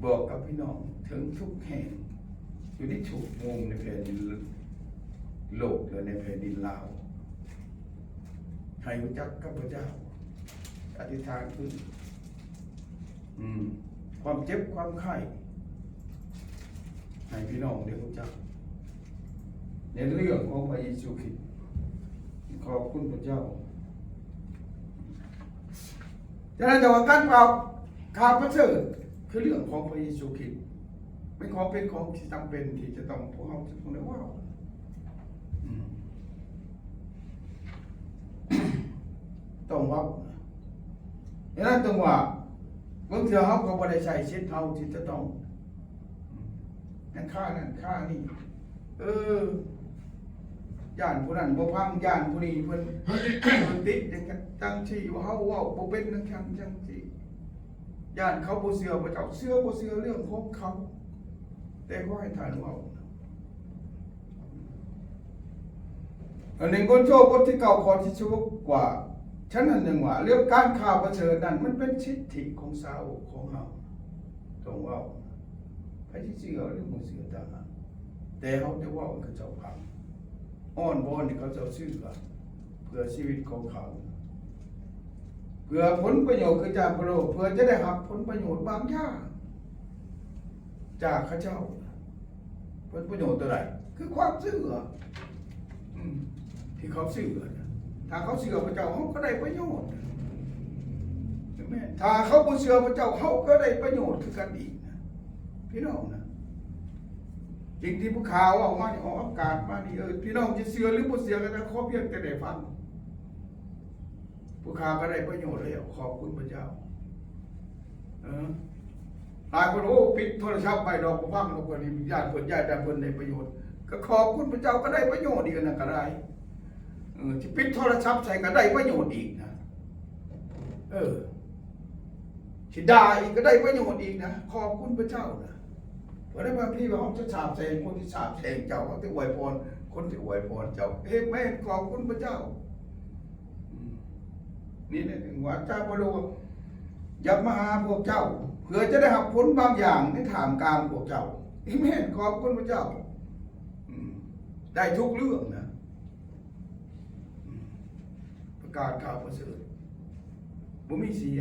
ບອກກັບພີ່ນ້ອງເຖິງທຸກແຫ່ງ ຢູ່ໃນທຸກມຸມໃນແຜ່ນດິນໂລກ ແລະ ໃນແຜ່ນດິນລາວ ໃຫ້ຮູ້ຈັກກັບພະເຈົ້າ, ອະທິຖານຄື ອືມ, ຄວາມເຈັບຄວາມໄຂ້ ໃຫ້ພີ່ນ້ອງໄດ້ຮູ້ຈັກໃນເລື່ອງຂອງພະເຢຊູຄຣິດ. ຂອບຄຸນພະເຈົ້າ. ສະນັ້ນ ແຕ່ວ່າການກ່າວຂ່າວປະເສີດ ຄືເລື່ອງຂອງພະເຢຊູຄຣິດ ເປັນຂອງ, ເປັນຂອງທີ່ຈຳເປັນທີ່ຈະຕ້ອງ, ພວກເຮົາຈະຕ້ອງໄດ້ເວົ້າ. ອືມ. ຕ້ອງເວົ້າ. ສະນັ້ນ ຈຶ່ງວ່າ ບາງເທື່ອເຮົາກໍບໍ່ໄດ້ໃຊ້ສິດເຮົາທີ່ຈະຕ້ອງ ນັ້ນຄ່ານັ້ນຄ່ານີ້. ເອີ ຢ້ານຜູ້ນັ້ນບໍ່ຟັງ, ຢ້ານຜູ້ນີ້ເພິ່ນ ເພິ່ນຕິດຈັ່ງ, ຈັ່ງຊີ້, ເຮົາເວົ້າບໍ່ເປັນຈັ່ງຊັ້ນຈັ່ງຊີ້. ຢ້ານເຂົາບໍ່ເຊື່ອພະເຈົ້າ, ເຊື່ອບໍ່ເຊື່ອເລື່ອງຂອງເຂົາ, ແຕ່ຂໍໃຫ້ທ່ານເວົ້າ. ອັນໜຶ່ງໂກລິນໂທບົດທີເກົ້າ ຂໍ້ທີສິບຫົກ ວ່າ, ສະນັ້ນຈຶ່ງວ່າ ເລື່ອງການຂ່າວປະເສີດນັ້ນ ມັນເປັນສິດທິຂອງຊາວໂລກຂອງເຮົາ. ຕ້ອງເວົ້າ, ໃຜຊິເຊື່ອຫຼືບໍ່ເຊື່ອຕ່າງຫາກ, ແຕ່ເຮົາຈະເວົ້າໃຫ້ເຂົາເຈົ້າຟັງ, ອ້ອນວອນໃຫ້ເຂົາເຈົ້າເຊື່ອ ເພື່ອຊີວິດຂອງເຂົາ, ເພື່ອຜົນປະໂຫຍດຄືຈາກພະໂລກ, ເພື່ອຈະໄດ້ຮັບຜົນປະໂຫຍດບາງຢ່າງຈາກເຂົາເຈົ້າ. ຜົນປະໂຫຍດຕົວໃດ? ຄືຄວາມເຊື່ອ, ອືມ, ທີ່ເຂົາເຊື່ອນະ. ຖ້າເຂົາເຊື່ອພະເຈົ້າ, ເຮົາກໍໄດ້ປະໂຫຍດ. ແມ່ນ, ຖ້າເຂົາບໍ່ເຊື່ອພະເຈົ້າ, ເຮົາກໍໄດ້ປະໂຫຍດຄືກັນອີກນະ, ພີ່ນ້ອງນະ. ສິ່ງທີ່ຜູ້ຂ້າເວົ້າມານີ້, ອອກອາກາດມານີ້, ເອີ, ພີ່ນ້ອງຈະເຊື່ອຫຼືບໍ່ເຊື່ອກໍໄດ້, ຂໍພຽງແຕ່ໄດ້ຟັງ. ຜູ້ຂ້າກໍໄດ້ປະໂຫຍດແລ້ວ, ຂອບຄຸນພະເຈົ້າ. ເອີ, ຫຼາຍຄົນ, ໂອ້, ປິດໂທລະສັບໄປດອກ, ບໍ່ຟັງດອກ, ເພິ່ນຢ້ານເພິ່ນ, ຢ້ານແຕ່ເພິ່ນໄດ້ປະໂຫຍດ. ກໍຂອບຄຸນພະເຈົ້າ, ກໍໄດ້ປະໂຫຍດອີກ, ອັນນັ້ນກໍໄດ້. ເອີ, ຊິປິດໂທລະສັບໃສ່, ກໍໄດ້ປະໂຫຍດອີກນະ. ເອີ, ຊິດ່າອີກ, ກໍໄດ້ປະໂຫຍດອີກນະ. ຂອບຄຸນພະເຈົ້ານະ. ບໍ່ໄດ້ວ່າພີ່ວ່າເຮົາຈະສາບແຊ່ງຄົນທີ່ສາບແຊ່ງເຈົ້າ, ເຮົາຈະອວຍພອນຄົນທີ່ອວຍພອນເຈົ້າ. ເອເມນ. ຂອບຄຸນພະເຈົ້າ. ອືມ ນີ້ແຫຼະ ເຖິງວ່າຈາໂມໂນ ຢາກມາຫາພວກເຈົ້າ ເພື່ອຈະໄດ້ຮັບຜົນບາງຢ່າງໃນທ່າມກາງພວກເຈົ້າ. ເອເມນ. ຂອບຄຸນພະເຈົ້າ. ອືມ ໄດ້ທຸກເລື່ອງນະ. ອືມ ປະກາດຂ່າວປະເສີດ ບໍ່ມີເສຍ.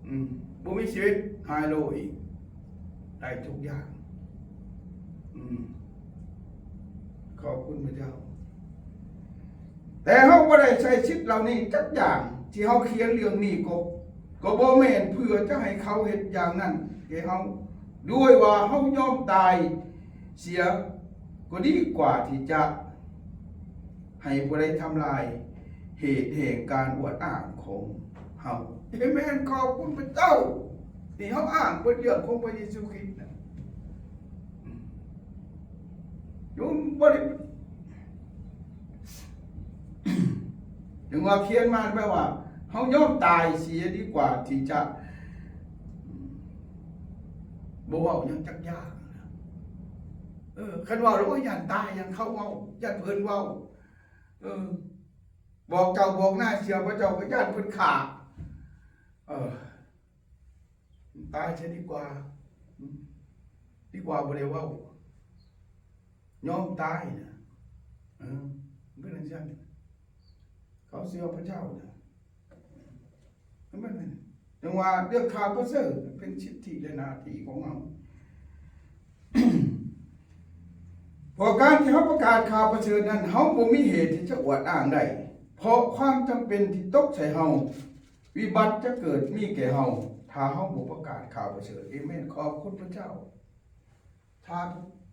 ອືມ ບໍ່ມີຊີວິດ ຫາຍໂລອີກ ໄດ້ທຸກຢ່າງ. ອືມ ຂອບຄຸນພະເຈົ້າ. ແຕ່ເຮົາບໍ່ໄດ້ໃຊ້ສິດເຫຼົ່ານີ້ຈັກຢ່າງ ທີ່ເຮົາຂຽນເລື່ອງນີ້ກໍ ກໍບໍ່ແມ່ນເພື່ອຈະໃຫ້ເຂົາເຮັດຢ່າງນັ້ນແກ່ເຮົາ, ດ້ວຍວ່າເຮົາຍອມຕາຍເສຍ ກໍດີກວ່າທີ່ຈະໃຫ້ຜູ້ໃດທຳລາຍເຫດແຫ່ງການອວດອ້າງຂອງເຮົາ. ເອເມນ. ຂອບຄຸນພະເຈົ້າ ທີ່ເຮົາອ້າງເປັນເລື່ອງຂອງພະເຢຊູຄຣິດນະ. ອືມ ໂຍມບໍ່ໄດ້ ເຖິງວ່າຂຽນມາແປວ່າ ເຮົາຍອມຕາຍເສຍດີກວ່າທີ່ຈະ ບໍ່ເວົ້າຫຍັງຈັກຢ່າງ. ເອີ ຄັນເວົ້າແລ້ວ ໂອ້ຍ ຢ້ານຕາຍ ຢ້ານເຂົາເວົ້າ ຢ້ານເພິ່ນເວົ້າ. ເອີ ບອກເຈົ້າບອກນາຍເຊື່ອພະເຈົ້າ ກໍຢ້ານເພິ່ນຂ້າ. ເອີ ຕາຍເສຍດີກວ່າ ອືມ ດີກວ່າບໍ່ໄດ້ເວົ້າ ຍອມຕາຍນະ. ເອີ ເປັນຈັ່ງຊັ້ນ ເຂົາເຊື່ອພະເຈົ້ານະ. ເຫັນບໍ່? ຈັ່ງວ່າເລື່ອງຂ່າວປະເສີດເປັນສິດທິ ແລະ ໜ້າທີ່ຂອງເຮົາ. ເພາະການທີ່ເຮົາປະກາດຂ່າວປະເສີດນັ້ນ ເຮົາບໍ່ມີເຫດທີ່ຈະອວດອ້າງໄດ້ ເພາະຄວາມຈຳເປັນທີ່ຕົກໃສ່ເຮົາ. ວິບັດຈະເກີດມີແກ່ເຮົາ ຖ້າເຮົາບໍ່ປະກາດຂ່າວປະເສີດ. ເອເມນ. ຂອບຄຸນພະເຈົ້າ. ຖ້າ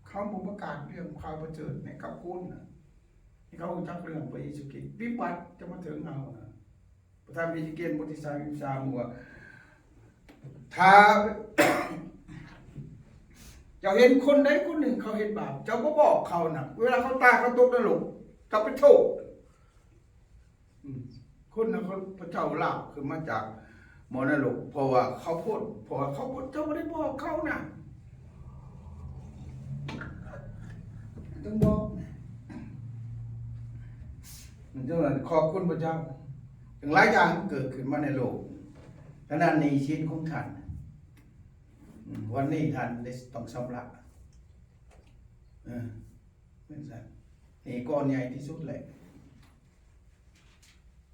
ເຮົາບໍ່ປະກາດເລື່ອງຂ່າວປະເສີດໃຫ້ກັບຄົນນະ ໃຫ້ເຂົາຮູ້ຈັກເລື່ອງພະເຢຊູຄຣິດ, ວິບັດຈະມາເຖິງເຮົານະ. ພະທຳເອເຊກຽນ ບົດທີສາມສິບສາມ ວ່າ ຖ້າເຈົ້າເຫັນຄົນໃດຄົນໜຶ່ງເຂົາເຮັດບາບ, ເຈົ້າບໍ່ບອກເຂົານະ, ເວລາເຂົາຕາຍ ເຂົາຕົກນະລົກ, ເຈົ້າໄປໂທດ. ອືມ ຄົນນະ ເຂົາ ພະເຈົ້າລາກຂຶ້ນມາຈາກໝໍນະລົກ ເພາະວ່າເຂົາພົ້ນ, ເພາະວ່າເຂົາພົ້ນ, ເຈົ້າບໍ່ໄດ້ບອກເຂົານະ. ຕ້ອງບອກ. ມັນຈັ່ງນັ້ນ ຂອບຄຸນພະເຈົ້າ. ຈັ່ງຫຼາຍຢ່າງເກີດຂຶ້ນມາໃນໂລກ, ຂະໜາດໜີ້ສິນຂອງທ່ານ, ອືມ ວັນນີ້ທ່ານໄດ້ຕ້ອງຊຳລະ. ເອີ ແມ່ນຊັ້ນ. ນີ້ກ້ອນໃຫຍ່ທີ່ສຸດແຫຼະ.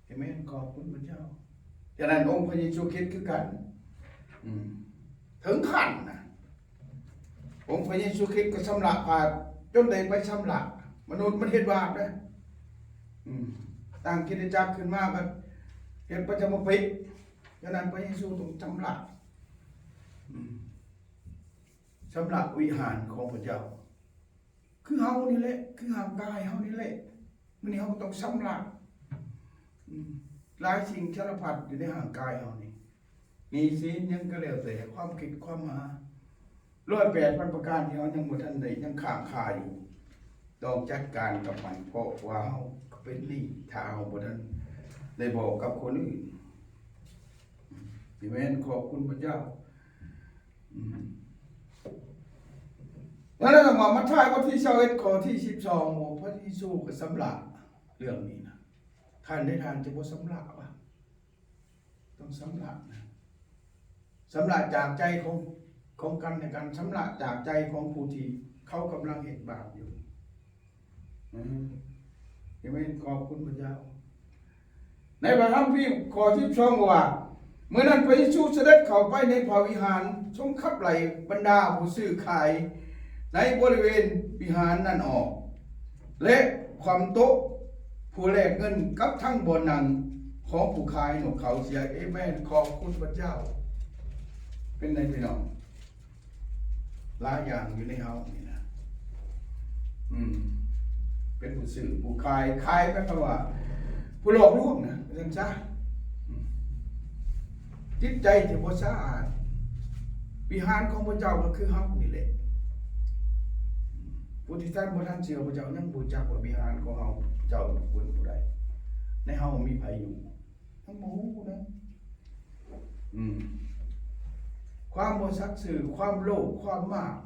ເອເມນ. ຂອບຄຸນພະເຈົ້າ. ສະນັ້ນ ອົງພະເຢຊູຄຣິດຄືກັນ. ອືມ ເຖິງຂັ້ນນະ, ອົງພະເຢຊູຄຣິດກໍຊຳລະບາບ ຈົນໄດ້ໄປຊຳລະ. ມະນຸດມັນເຮັດບາບເດ້. ອືມ ຕັ້ງຄຣິສຕະຈັກຂຶ້ນມາກໍເຮັດປະຈຳມະປີ. ສະນັ້ນ ພະເຢຊູຕ້ອງຊຳລະ. ອືມ ຊຳລະວິຫານຂອງພະເຈົ້າ. ຄືເຮົານີ້ແຫຼະ, ຄືຮ່າງກາຍເຮົານີ້ແຫຼະ. ມື້ນີ້ເຮົາກໍຕ້ອງຊຳລະ ອືມ ຫຼາຍສິ່ງສາລະພັດຢູ່ໃນຮ່າງກາຍເຮົານີ້, ໜີ້ສິນຫຍັງກໍແລ້ວແຕ່, ຄວາມຄິດຄວາມຫາ ຮ້ອຍແປດພັນປະການທີ່ເຮົາຍັງບໍ່ທັນໄດ້, ຍັງຄ້າງຄາຢູ່, ຕ້ອງຈັດການກັບມັນ, ເພາະວ່າເຮົາກໍເປັນໜີ້ ຖ້າເຮົາບໍ່ທັນໄດ້ບອກກັບຄົນອື່ນ. ອາເມນ. ຂອບຄຸນພະເຈົ້າ. ອືມ ແລ້ວກໍມາ ມາທ້າຍບົດທີຊາວເອັດ ຂໍ້ທີສິບສອງ ວ່າພະເຢຊູກໍຊຳລະເລື່ອງນີ້ນະ. ທ່ານໃດທ່ານຈະບໍ່ຊຳລະວະ? ຕ້ອງຊຳລະນະ, ຊຳລະຈາກໃຈຂອງ ຂອງກັນແລະກັນ, ຊຳລະຈາກໃຈຂອງຜູ້ທີ່ເຂົາກຳລັງເຮັດບາບຢູ່. ອືມ ເອເມນ. ຂອບຄຸນພະເຈົ້າ. ໃນພະຄຳພີຂໍ້ສິບສອງວ່າ ມື້ນັ້ນພະເຢຊູສະເດັດເຂົ້າໄປໃນພະວິຫານ, ຊົງຂັບໄລ່ບັນດາຜູ້ຊື້ຂາຍໃນບໍລິເວນວິຫານນັ້ນອອກ ແລະ ຄວ່ຳໂຕະຜູ້ແລກເງິນກັບທັງບ່ອນນັ່ງຂອງຜູ້ຂາຍນຳເຂົາເສຍ. ເອເມນ. ຂອບຄຸນພະເຈົ້າ. ເປັນໃດພີ່ນ້ອງ? ຫຼາຍຢ່າງຢູ່ໃນເຮົານີ້ນະ. ອືມ ເປັນຜູ້ຊື້ຜູ້ຂາຍ, ຂາຍໝາຍຄວາມວ່າຜູ້ຫຼອກລວງນະ, ວ່າຊັ້ນຊະ. ອືມ ຈິດໃຈທີ່ບໍ່ສະອາດ. ວິຫານຂອງພະເຈົ້າກໍຄືເຮົານີ້ແຫຼະ. ຜູ້ທີ່ທ່ານບໍ່ທັນເຊື່ອພະເຈົ້າ ຍັງບໍ່ຮູ້ຈັກວ່າວິຫານຂອງເຮົາ ເຈົ້າເປັນຜູ້ໃດ, ໃນເຮົາມີໃຜຢູ່ ຍັງບໍ່ຮູ້ນະ. ອືມ ຄວາມບໍ່ສັດຊື່, ຄວາມໂລບ, ຄວາມມາກ,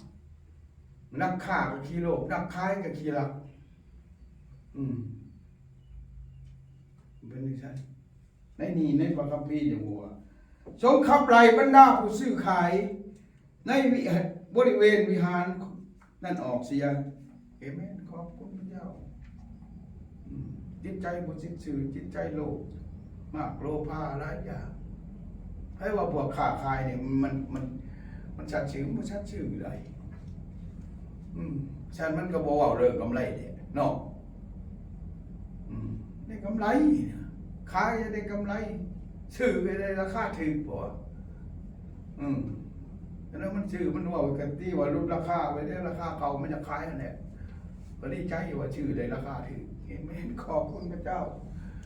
ນັກຄ້າກໍຂີ້ໂລບ, ນັກຂາຍກໍຂີ້ລັກ. ອືມ ເປັນຈັ່ງຊັ້ນ. ໃນນີ້ ໃນພະຄຳພີນີ້ວ່າ ຊົງຂັບໄລ່ບັນດາຜູ້ຊື້ຂາຍໃນວິ ບໍລິເວນວິຫານນັ້ນອອກເສຍ. ເອເມນ. ຂອບຄຸນພະເຈົ້າ. ອືມ ຈິດໃຈບໍ່ສິດຊື່, ຈິດໃຈໂລບ, ມາກໂລພາຫຼາຍຢ່າງ. ໃຜວ່າພວກຄ້າຂາຍນີ້ມັນ ມັນ ມັນສັດຊື່? ມັນບໍ່ສັດຊື່ໃດ. ອືມ ຊັ້ນມັນກໍບໍ່ເວົ້າເລື່ອງກຳໄລແຫຼະເນາະ. ອືມ ໄດ້ກຳໄລນະ, ຂາຍໄດ້ກຳໄລ, ຊື້ໄດ້ລາຄາຖືກບໍ່? ອືມ ອັນນັ້ນມັນຊື້ ມັນເວົ້າກັນຕິວ່າຫຼຸດລາຄາໄປເດ້, ລາຄາເກົ່າມັນຈະຂາຍຫັ້ນແຫຼະ, ກໍດີໃຈວ່າຊື້ໄດ້ລາຄາຖືກ. ເອເມນ. ຂອບຄຸນພະເຈົ້າ.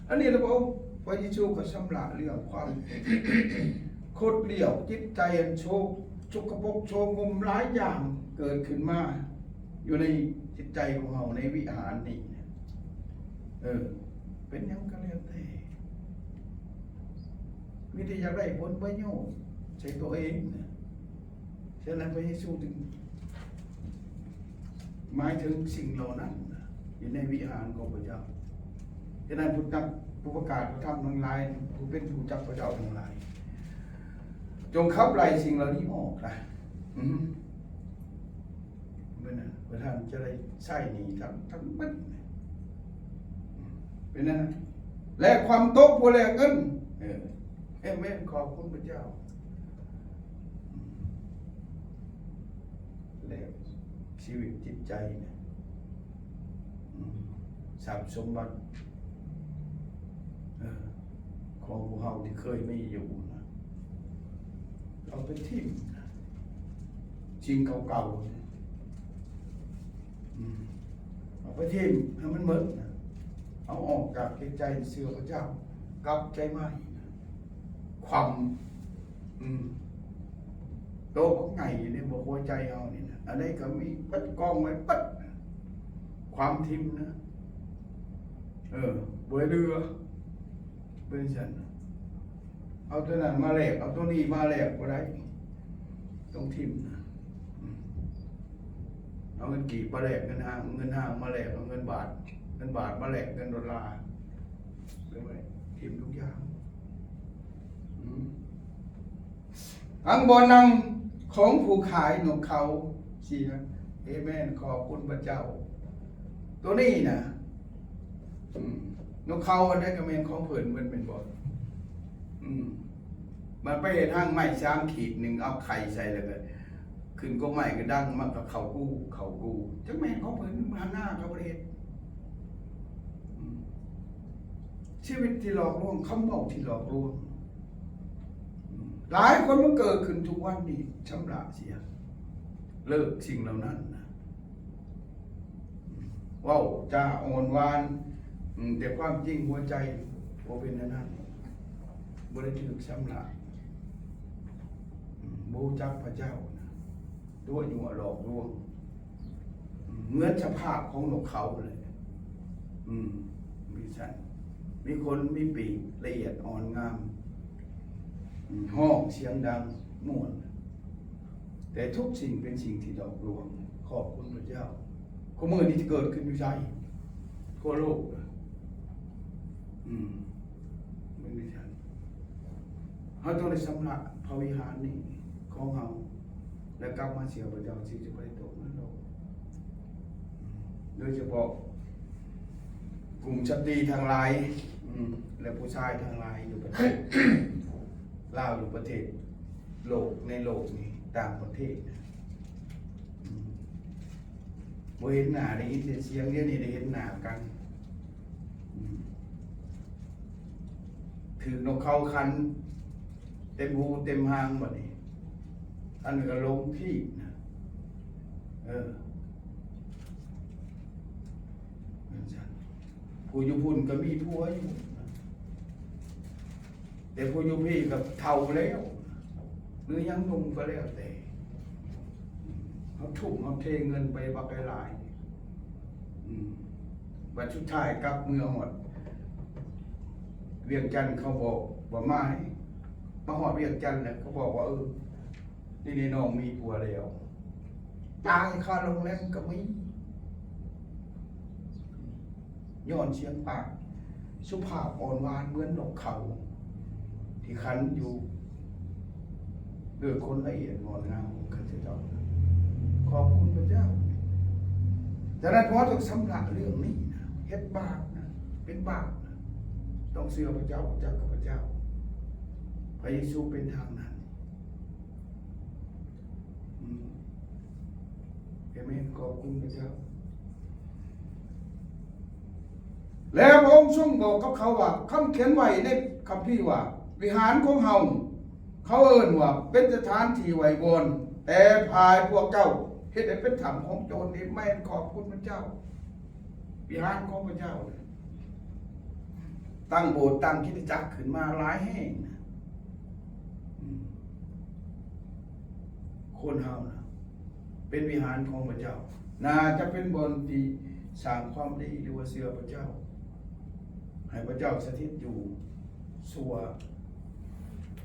ອັນນີ້ລະ ພະເຢຊູກໍຊຳລະເລື່ອງຄວາມຄົດລ້ຽວ, ຈິດໃຈອັນໂຊ ສົກກະປົກໂຊງົມຫຼາຍຢ່າງເກີດຂຶ້ນມາຢູ່ໃນຈິດໃຈຂອງເຮົາໃນວິຫານນີ້. ເອີ ເປັນຫຍັງກໍແລ້ວແຕ່ ມີແຕ່ຢາກໄດ້ຜົນປະໂຫຍດໃສ່ຕົວເອງນະ. ສະນັ້ນພະເຢຊູຈຶ່ງໝາຍເຖິງສິ່ງເຫຼົ່ານັ້ນນະ ຢູ່ໃນວິຫານຂອງພະເຈົ້າ. ສະນັ້ນຜູ້ນຳ ຜູ້ປະກາດພະທຳທັງຫຼາຍ, ຜູ້ເປັນຜູ້ຈັກພະເຈົ້າທັງຫຼາຍ, ຈົ່ງຂັບໄລ່ສິ່ງເຫຼົ່ານີ້ອອກນະ. ອືມ ເປັນນັ້ນ ເພື່ອທ່ານຈະໄດ້ໃຊ້ໜີ້ທັງ ທັງໝົດ. ເປັນນັ້ນ ແລະ ຄວາມຕົກຜູ້ແລກເງິນ. ເອີ ເອເມນ. ຂອບຄຸນພະເຈົ້າ. ແລກຊີວິດຈິດໃຈນະ. ອືມ ຊັບສົມບັດ ເອີ ຂອງພວກເຮົາທີ່ເຄີຍມີຢູ່ນະ ເອົາໄປຖິ້ມນະ, ສິ່ງເກົ່າໆນະ ອືມ ເອົາໄປຖິ້ມໃຫ້ມັນໝົດນະ, ເອົາອອກຈາກຈິດໃຈ, ເຊື່ອພະເຈົ້າ, ກັບໃຈໃໝ່ນະ. ຄວາມ ອືມ ໂຕບັກໃຫຍ່ຢູ່ໃນຫົວໃຈເຮົານີ້ນະ, ອັນໃດກໍມີເບິດ ກອງໄວ້ເບິດ ຄວາມຖິ້ມນະ. ເອີ ບໍ່ໃຫ້ເຫຼືອ ເປັນຊັ້ນ. ເອົາຕົວນັ້ນມາແລກ ເອົາຕົວນີ້ມາແລກບໍ່ໄດ້, ຕ້ອງຖິ້ມນະ. ອືມ ເອົາເງິນກີບມາແລກເງິນຮ້າງ, ເງິນຮ້າງມາແລກເອົາເງິນບາດ, ເງິນບາດມາແລກເງິນໂດລາ. ຖິ້ມທຸກຢ່າງ. ອືມ ທັງບ່ອນນັ່ງຂອງຜູ້ຂາຍນົກເຂົາເສຍ. ເອເມນ. ຂອບຄຸນພະເຈົ້າ. ໂຕນີ້ນະ ອືມ ນົກເຂົາອັນໃດກໍແມ່ນຂອງເພິ່ນເໝິດແມ່ນບໍ່? ອືມ ມັນໄປເຮັດຮັງໄມ້ສາມຂີດໜຶ່ງ ເອົາໄຂ່ໃສ່ ແລ້ວກໍຂຶ້ນກົກໄມ້ກໍດັງ ມັນກໍເຂົ້າກູ ເຂົ້າກູ. ຈັກແມ່ນຂອງເພິ່ນ ມາໜ້າກໍບໍ່ໄດ້ເຮັດ. ອືມ ຊີວິດທີ່ຫຼອກລວງ, ຄຳເວົ້າທີ່ຫຼອກລວງ. ອືມ ຫຼາຍຄົນມາເກີດຂຶ້ນທຸກວັນນີ້ ຊຳລະເສຍ, ເລີກສິ່ງເຫຼົ່ານັ້ນນະ. ເວົ້າຈາອ່ອນຫວານ ອືມ ແຕ່ຄວາມຈິງຫົວໃຈບໍ່ເປັນອັນນັ້ນ, ບໍ່ໄດ້ຖືກຊຳລະ, ອືມ ບໍ່ຮູ້ຈັກພະເຈົ້ານະ, ຕົວະຍົວະຫຼອກລວງ ອືມ ເໝືອນສະພາບຂອງນົກເຂົາແຫຼະ. ອືມ ມີຊັ້ນ ມີຂົນ ມີປີກ ລະອຽດອ່ອນງາມ, ອືມ ຮ້ອງສຽງດັງມ່ວນ. ແຕ່ທຸກສິ່ງເປັນສິ່ງທີ່ຫຼອກລວງ. ຂອບຄຸນພະເຈົ້າ. ຄູ່ມື້ນີ້ຈະເກີດຂຶ້ນຢູ່ໃສ? ທົ່ວໂລກ. ອືມ ເປັນຈັ່ງຊັ້ນ. ເຮົາຕ້ອງໄດ້ຊຳລະພະວິຫານນີ້ຂອງເຮົາ ແລະ ກັບມາເຊື່ອພະເຈົ້າ ຊິຈະບໍ່ໄດ້ຕົກນະລົກ. ໂດຍສະເພາະກຸ່ມສະຕີທັງຫຼາຍ ອືມ ແລະ ຜູ້ຊາຍທັງຫຼາຍຢູ່ປະເທດລາວ ຢູ່ປະເທດໂລກ ໃນໂລກນີ້ ຕ່າງປະເທດ ອືມ ບໍ່ເຫັນໜ້າ ໄດ້ຍິນແຕ່ສຽງ, ດຽວນີ້ໄດ້ເຫັນໜ້າກັນ. ອືມ ຖືກນົກເຂົາຂັນເຕັມຫູເຕັມຫາງບັດນີ້, ອັນນັ້ນກໍຫຼົງທີ່ນະ. ເອີ ຈັ່ງຊັ້ນ ຜູ້ຢູ່ພຸ້ນກໍມີຜົວຢູ່, ແຕ່ຜູ້ຢູ່ພີ້ກໍເຖົ້າແລ້ວ ຫຼືຍັງໜຸ່ມກໍແລ້ວແຕ່, ເຮົາທຸ່ມເຮົາເທເງິນໄປບັກຫຼາຍໆ, ອືມ ບັດສຸດທ້າຍກັບເມືອຮອດວຽງຈັນ ເຂົາບອກວ່າ ມາ ມາຮອດວຽງຈັນແລ້ວ ເຂົາບອກວ່າ ເອີ ນີ້ນ້ອງມີຜົວແລ້ວ ຕາຍຄາໂຮງແຮມກໍມີ ຍ້ອນສຽງປາກສຸພາບອ່ອນຫວານເໝືອນນົກເຂົາ ທີ່ຂັນຢູ່ດ້ວຍຂົນລະອຽດງອດງາມຂອງເຂົາເຈົ້າ. ຂອບຄຸນພະເຈົ້າ. ສະນັ້ນ ເຮົາຕ້ອງຊຳລະເລື່ອງນີ້ນະ ເຮັດບາບນະ ເປັນບາບນະ ຕ້ອງເຊື່ອພະເຈົ້າ ຮູ້ຈັກກັບພະເຈົ້າ. ພະເຢຊູເປັນທາງນັ້ນ. ອືມ ເອເມນ ຂອບຄຸນພະເຈົ້າ. ແລ້ວພະອົງຊົງບອກກັບເຂົາວ່າ ຄຳຂຽນໄວ້ໃນຄຳພີວ່າ ວິຫານຂອງເຮົາ ເຂົາເອີ້ນວ່າເປັນສະຖານທີ່ໄຫວ້ວອນ, ແຕ່ຝ່າຍພວກເຈົ້າເຮັດໃຫ້ເປັນຖ້ຳຂອງໂຈນ. ເອເມນ ຂອບຄຸນພະເຈົ້າ. ວິຫານຂອງພະເຈົ້າ ຕັ້ງໂບດຕັ້ງຄຣິສຕະຈັກຂຶ້ນມາຫຼາຍແຫ່ງນະ. ອືມ ຄົນເຮົານະ ເປັນວິຫານຂອງພະເຈົ້າ ໜ້າຈະເປັນບ່ອນທີ່ສ້າງຄວາມດີ ຫຼືວ່າເຊື່ອພະເຈົ້າ ໃຫ້ພະເຈົ້າສະຖິດຢູ່ຊົ່ວ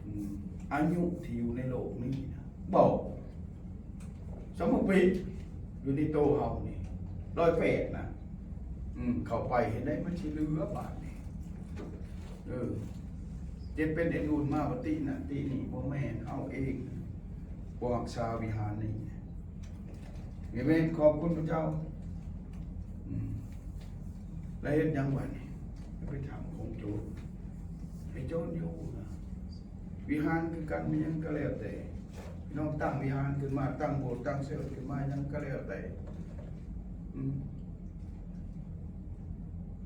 ອືມ ອາຍຸທີ່ຢູ່ໃນໂລກນີ້ນະ. ບໍ່ ສົມມຸດປີຢູ່ໃນໂຕເຮົານີ້ ຮ້ອຍແປດນະ ອືມ ເຂົ້າໄປເຮັດໃດມັນຊິເຫຼືອບາດນີ້. ເອີ ເຈັບເປັນເອັນອຸ່ນມາວ່າຕິນັ້ນຕິນີ້ ບໍ່ແມ່ນ ເຮົາເອງບໍ່ຮັກສາວິຫານນີ້. ເອເມນ ຂອບຄຸນພະເຈົ້າ. ອືມ ແລ້ວເຮັດຫຍັງບາດນີ້? ໄປຖາມຂອງໂຈນ ໃຫ້ໂຈນຢູ່ນະ. ວິຫານຄືກັນ ມີຫຍັງກໍແລ້ວແຕ່ ພີ່ນ້ອງຕັ້ງວິຫານຂຶ້ນມາ ຕັ້ງໂບດ ຕັ້ງເຊີດຂຶ້ນມາ ຫຍັງກໍແລ້ວແຕ່ ອືມ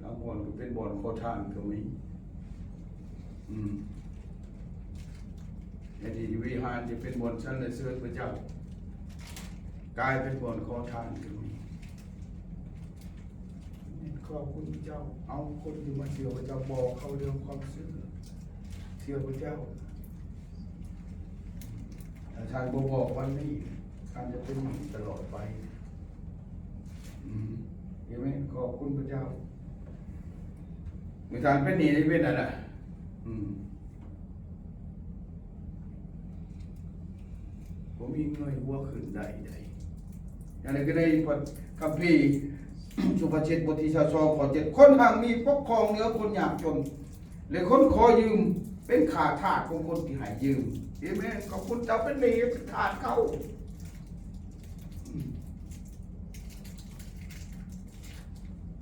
ລາງບ່ອນກໍເປັນບ່ອນຂໍທານກໍມີ ອືມ ແທນທີ່ວິຫານຈະເປັນບ່ອນສັນລະເສີນພະເຈົ້າ ກາຍເປັນບ່ອນຂໍທານກໍມີ. ຂອບຄຸນພະເຈົ້າ. ເອົາຄົນທີ່ມາເຊື່ອພະເຈົ້າ ບອກເຂົາເລື່ອງຄວາມເຊື່ອ ເຊື່ອພະເຈົ້າ. ຖ້າທ່ານບໍ່ບອກວັນນີ້ ທ່ານຈະເປັນໜີ້ຕະຫຼອດໄປ. ອືມ ເອເມນ. ຂອບຄຸນພະເຈົ້າ. ເມື່ອທ່ານເປັນໜີ້ ໄດ້ເປັນອັນນະ ອືມ ບໍ່ມີເງີຍຫົວຂຶ້ນໄດ້ໃດ. ຢ່າງໃດກໍໄດ້ ພະຄຳພີສຸພາສິດ ບົດທີຊາວສອງ ຂໍ້ເຈັດ ຄົນຮັ່ງມີປົກຄອງເໜືອຄົນຍາກຈົນ ແລະ ຄົນຂໍຢືມເປັນຂ້າທາດຂອງຄົນທີ່ໃຫ້ຢືມ. ເອເມນ. ຂອບຄຸນເຈົ້າ. ເປັນໜີ້ເປັນທາດເຂົາ ອືມ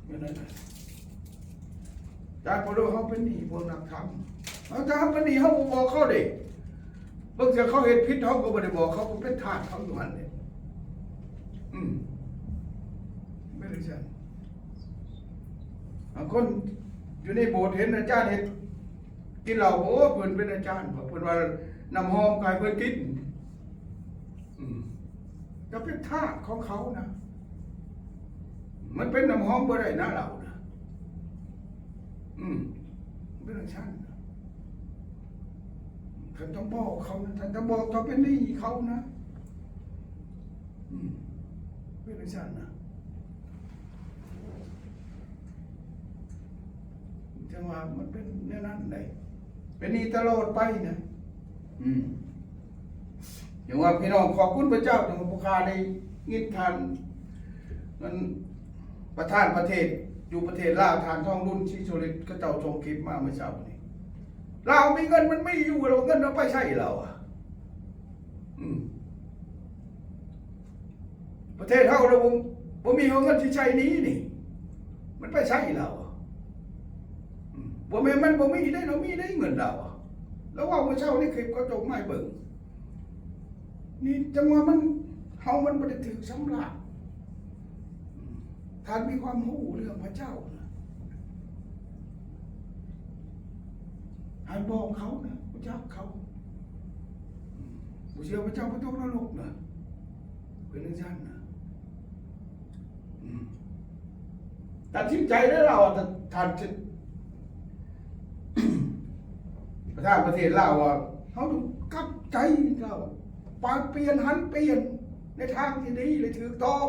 ແມ່ນນັ້ນນະ. ຈາກພວກເຮົາເປັນໜີ້ພວກນັກທຳ ເຮົາ ຖ້າເຮົາເປັນໜີ້ ເຮົາບໍ່ບອກເຂົາເດ້. ບາງເທື່ອເຂົາເຮັດຜິດ ເຮົາກໍບໍ່ໄດ້ບອກ ເຂົາກໍເປັນທາດເຂົາຢູ່ຫັ້ນເດ້. ອືມ ເປັນຈັ່ງຊັ້ນ. ບາງຄົນຢູ່ໃນໂບດເຫັນອາຈານເຮັດ ກິນເຫຼົ້າ ໂອ້ ເພິ່ນເປັນອາຈານ ເພິ່ນວ່ານ້ຳຫອມກໍໃຫ້ເພິ່ນກິນ. ອືມ ກໍເປັນທາດຂອງເຂົານະ ມັນເປັນນ້ຳຫອມບໍ່ໄດ້ນະ ເຫຼົ້ານະ. ອືມ ເປັນຈັ່ງຊັ້ນນະ. ທ່ານຕ້ອງບອກເຂົານະ ທ່ານຕ້ອງບອກ ເຈົ້າເປັນໜີ້ເຂົານະ. ອືມ ເປັນຈັ່ງຊັ້ນນະ. ຈັ່ງວ່າມັນເປັນແນວນັ້ນໃດ ເປັນໜີ້ຕະຫຼອດໄປນະ. ອືມ ຈັ່ງວ່າພີ່ນ້ອງ ຂອບຄຸນພະເຈົ້າ ຈັ່ງວ່າພວກຂ້າໄດ້ຍິນທ່ານ ນັ້ນ ປະທານປະເທດຢູ່ປະເທດລາວ ທ່ານ ທອງລຸນ ສີສຸລິດ ເຂົາເຈົ້າສົ່ງຄລິບມາມື້ເຊົ້ານີ້. ລາວມີເງິນ ມັນມີຢູ່ ແລ້ວເງິນເອົາໄປໃສລາວອະ? ອືມ ປະເທດເຮົາລະບໍ່ ບໍ່ມີເງິນຊິໃຊ້ໜີ້ນີ້ ມັນໄປໃສລາວອະ? ອືມ ບໍ່ແມ່ນມັນບໍ່ມີເດ້ ລາວມີເດ້ເງິນລາວອະ. ລາວເວົ້າມື້ເຊົ້າໃນຄລິບ ເຂົາສົ່ງມາໃຫ້ເບິ່ງ. ນີ້ຈັ່ງວ່າມັນ ເຮົາມັນບໍ່ໄດ້ຖືກຊຳລະ. ທ່ານມີຄວາມຮູ້ເລື່ອງພະເຈົ້ານະ ໃຫ້ບອກເຂົານະ ຮູ້ຈັກເຂົາ. ບໍ່ເຊື່ອພະເຈົ້າບໍ່ຕົກນະລົກນະ ເປັນຈັ່ງຊັ້ນນະ. ອືມ ຕັດສິນໃຈໄດ້ລາວ ທ່ານ ທ່ານ ປະທານປະເທດລາວວ່າ ເຮົາຕ້ອງກັບໃຈລາວ ປານປ່ຽນຫັນປ່ຽນໃນທາງທີ່ດີ ແລະ ຖືກຕ້ອງ.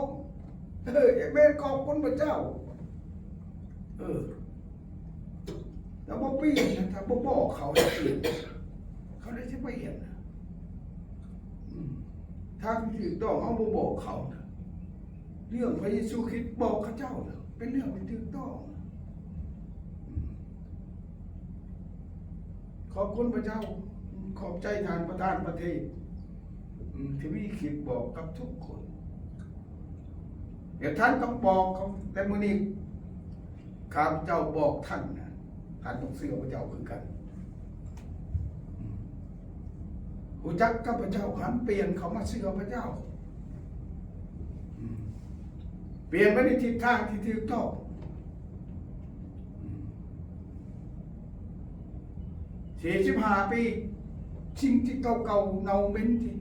ເອີ ເອເມນ. ຂອບຄຸນພະເຈົ້າ. ເອີ ຖ້າບໍ່ປ່ຽນນະ ຖ້າບໍ່ບອກເຂົາໃຫ້ປ່ຽນ ເຂົາໄດ້ຊິປ່ຽນນະ. ອືມ ທາງທີ່ຖືກຕ້ອງເຮົາບໍ່ບອກເຂົານະ. ເລື່ອງພະເຢຊູຄຣິດບອກເຂົາເຈົ້ານະ ເປັນເລື່ອງທີ່ຖືກຕ້ອງນະ. ຂອບຄຸນພະເຈົ້າ, ຂອບໃຈທ່ານປະທານປະເທດ ອືມ ທີ່ມີຄລິບບອກກັບທຸກຄົນ. ແລະທ່ານຕ້ອງບອກເຂົາ, ແຕ່ມື້ນີ້ ຂ້າພະເຈົ້າບອກທ່ານນະ, ທ່ານຕ້ອງເຊື່ອພະເຈົ້າຄືກັນ. ອືມ ຮູ້ຈັກກັບພະເຈົ້າ, ຫັນປ່ຽນເຂົ້າມາເຊື່ອພະເຈົ້າ. ອືມ ປ່ຽນໄປໃນທິດທາງທີ່ຖືກຕ້ອງ. ອືມ ສີ່ສິບຫ້າປີ ສິ່ງທີ່ເກົ່າໆເນົ່າເໝັນທີ່